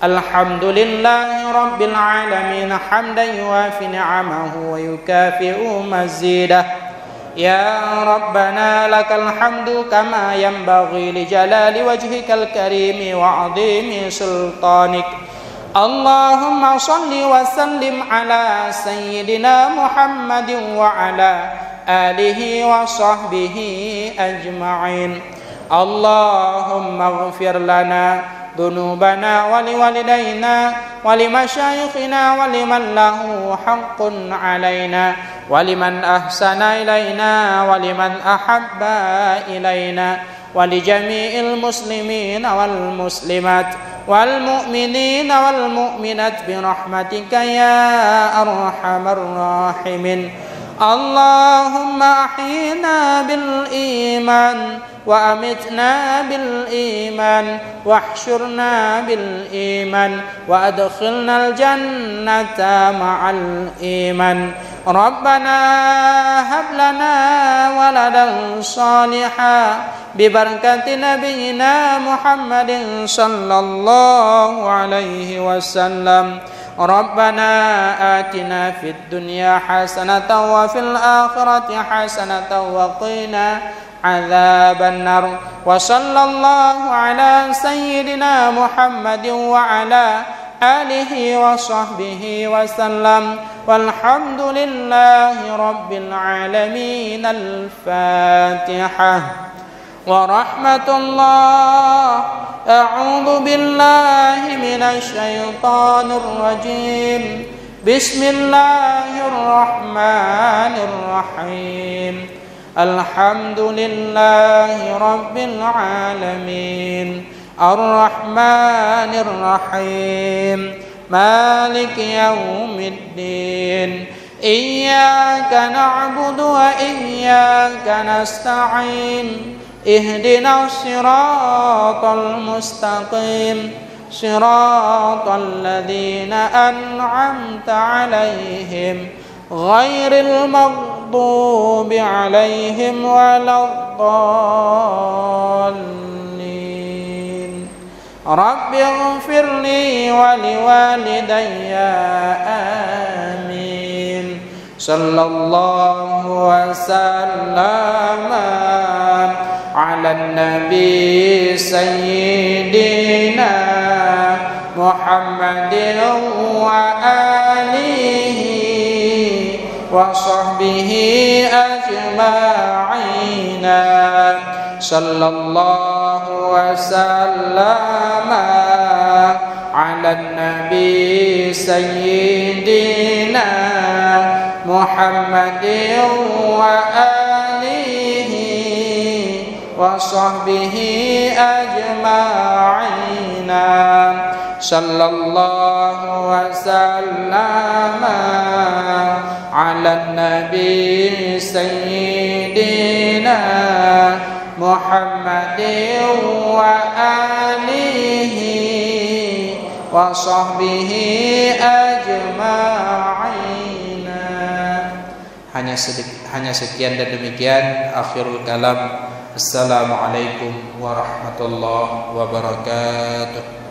Alhamdulillahi rabbil alamin, hamdan yuwafi ni'amahu wa yukafi'u mazidah. Ya Rabbana, lakal hamdu kama yanbaghi li jalali wajhikal karimi wa 'azimi sultanik. Allahumma shalli wa sallim ala sayyidina Muhammadin wa ala alihi wa sahbihi ajma'in. Allahumma ighfir lana dhunubana wa liwalidaina wa limasyayikhina wa liman lahu haqqun alaina wa liman ahsana ilaina wa liman ahabba ilaina wa li jami'il muslimina wal muslimat wal mu'minina wal mu'minat bi rahmatika ya arhamar rahimin. Allahumma ahyina bil iman wa amitna bil iman, wahsyurna bil iman, wa adkhilnal jannata ma'al iman. Rabbana hab lana waladan shaliha bi barakati nabiyyina Muhammadin sallallahu alaihi wasallam. Rabbana atina fid dunya hasanatan wa fil akhirati hasanatan wa qina adzabannar. Wa sallallahu ala sayyidina Muhammadin wa ala alihi wa sahbihi wa sallam. Walhamdulillahi rabbil alamin. Al-Fatihah. Wa rahmatullah. A'udzu billahi minasy syaithanir rajim. Bismillahirrahmanirrahim. Alhamdulillahi rabbil alamin. Arrahmanirrahim. Maliki yaumiddin. Iyyaka na'budu wa iyyaka nasta'in. Ihdinas siratal mustaqim. Siratal ladzina an'amta 'alaihim. Ghairil maghdubi 'alaihim waladdallin. Rabbighfirli wa liwalidayya. Amin. Sallallahu wa sallama 'alan nabi sayyidina Muhammadin wa alihi wa sahbihi ajma'ina. Sallallahu wa sallama ala nabi sayyidina Muhammadin wa alihi wa sahbihi ajma'ina. Sallallahu wa sallama ala nabi sayyidina Muhammadin wa alihi wa sahbihi ajma'ina. Hanya sedik-, hanya sekian dan demikian. Akhirul kalam. Assalamualaikum warahmatullahi wabarakatuh.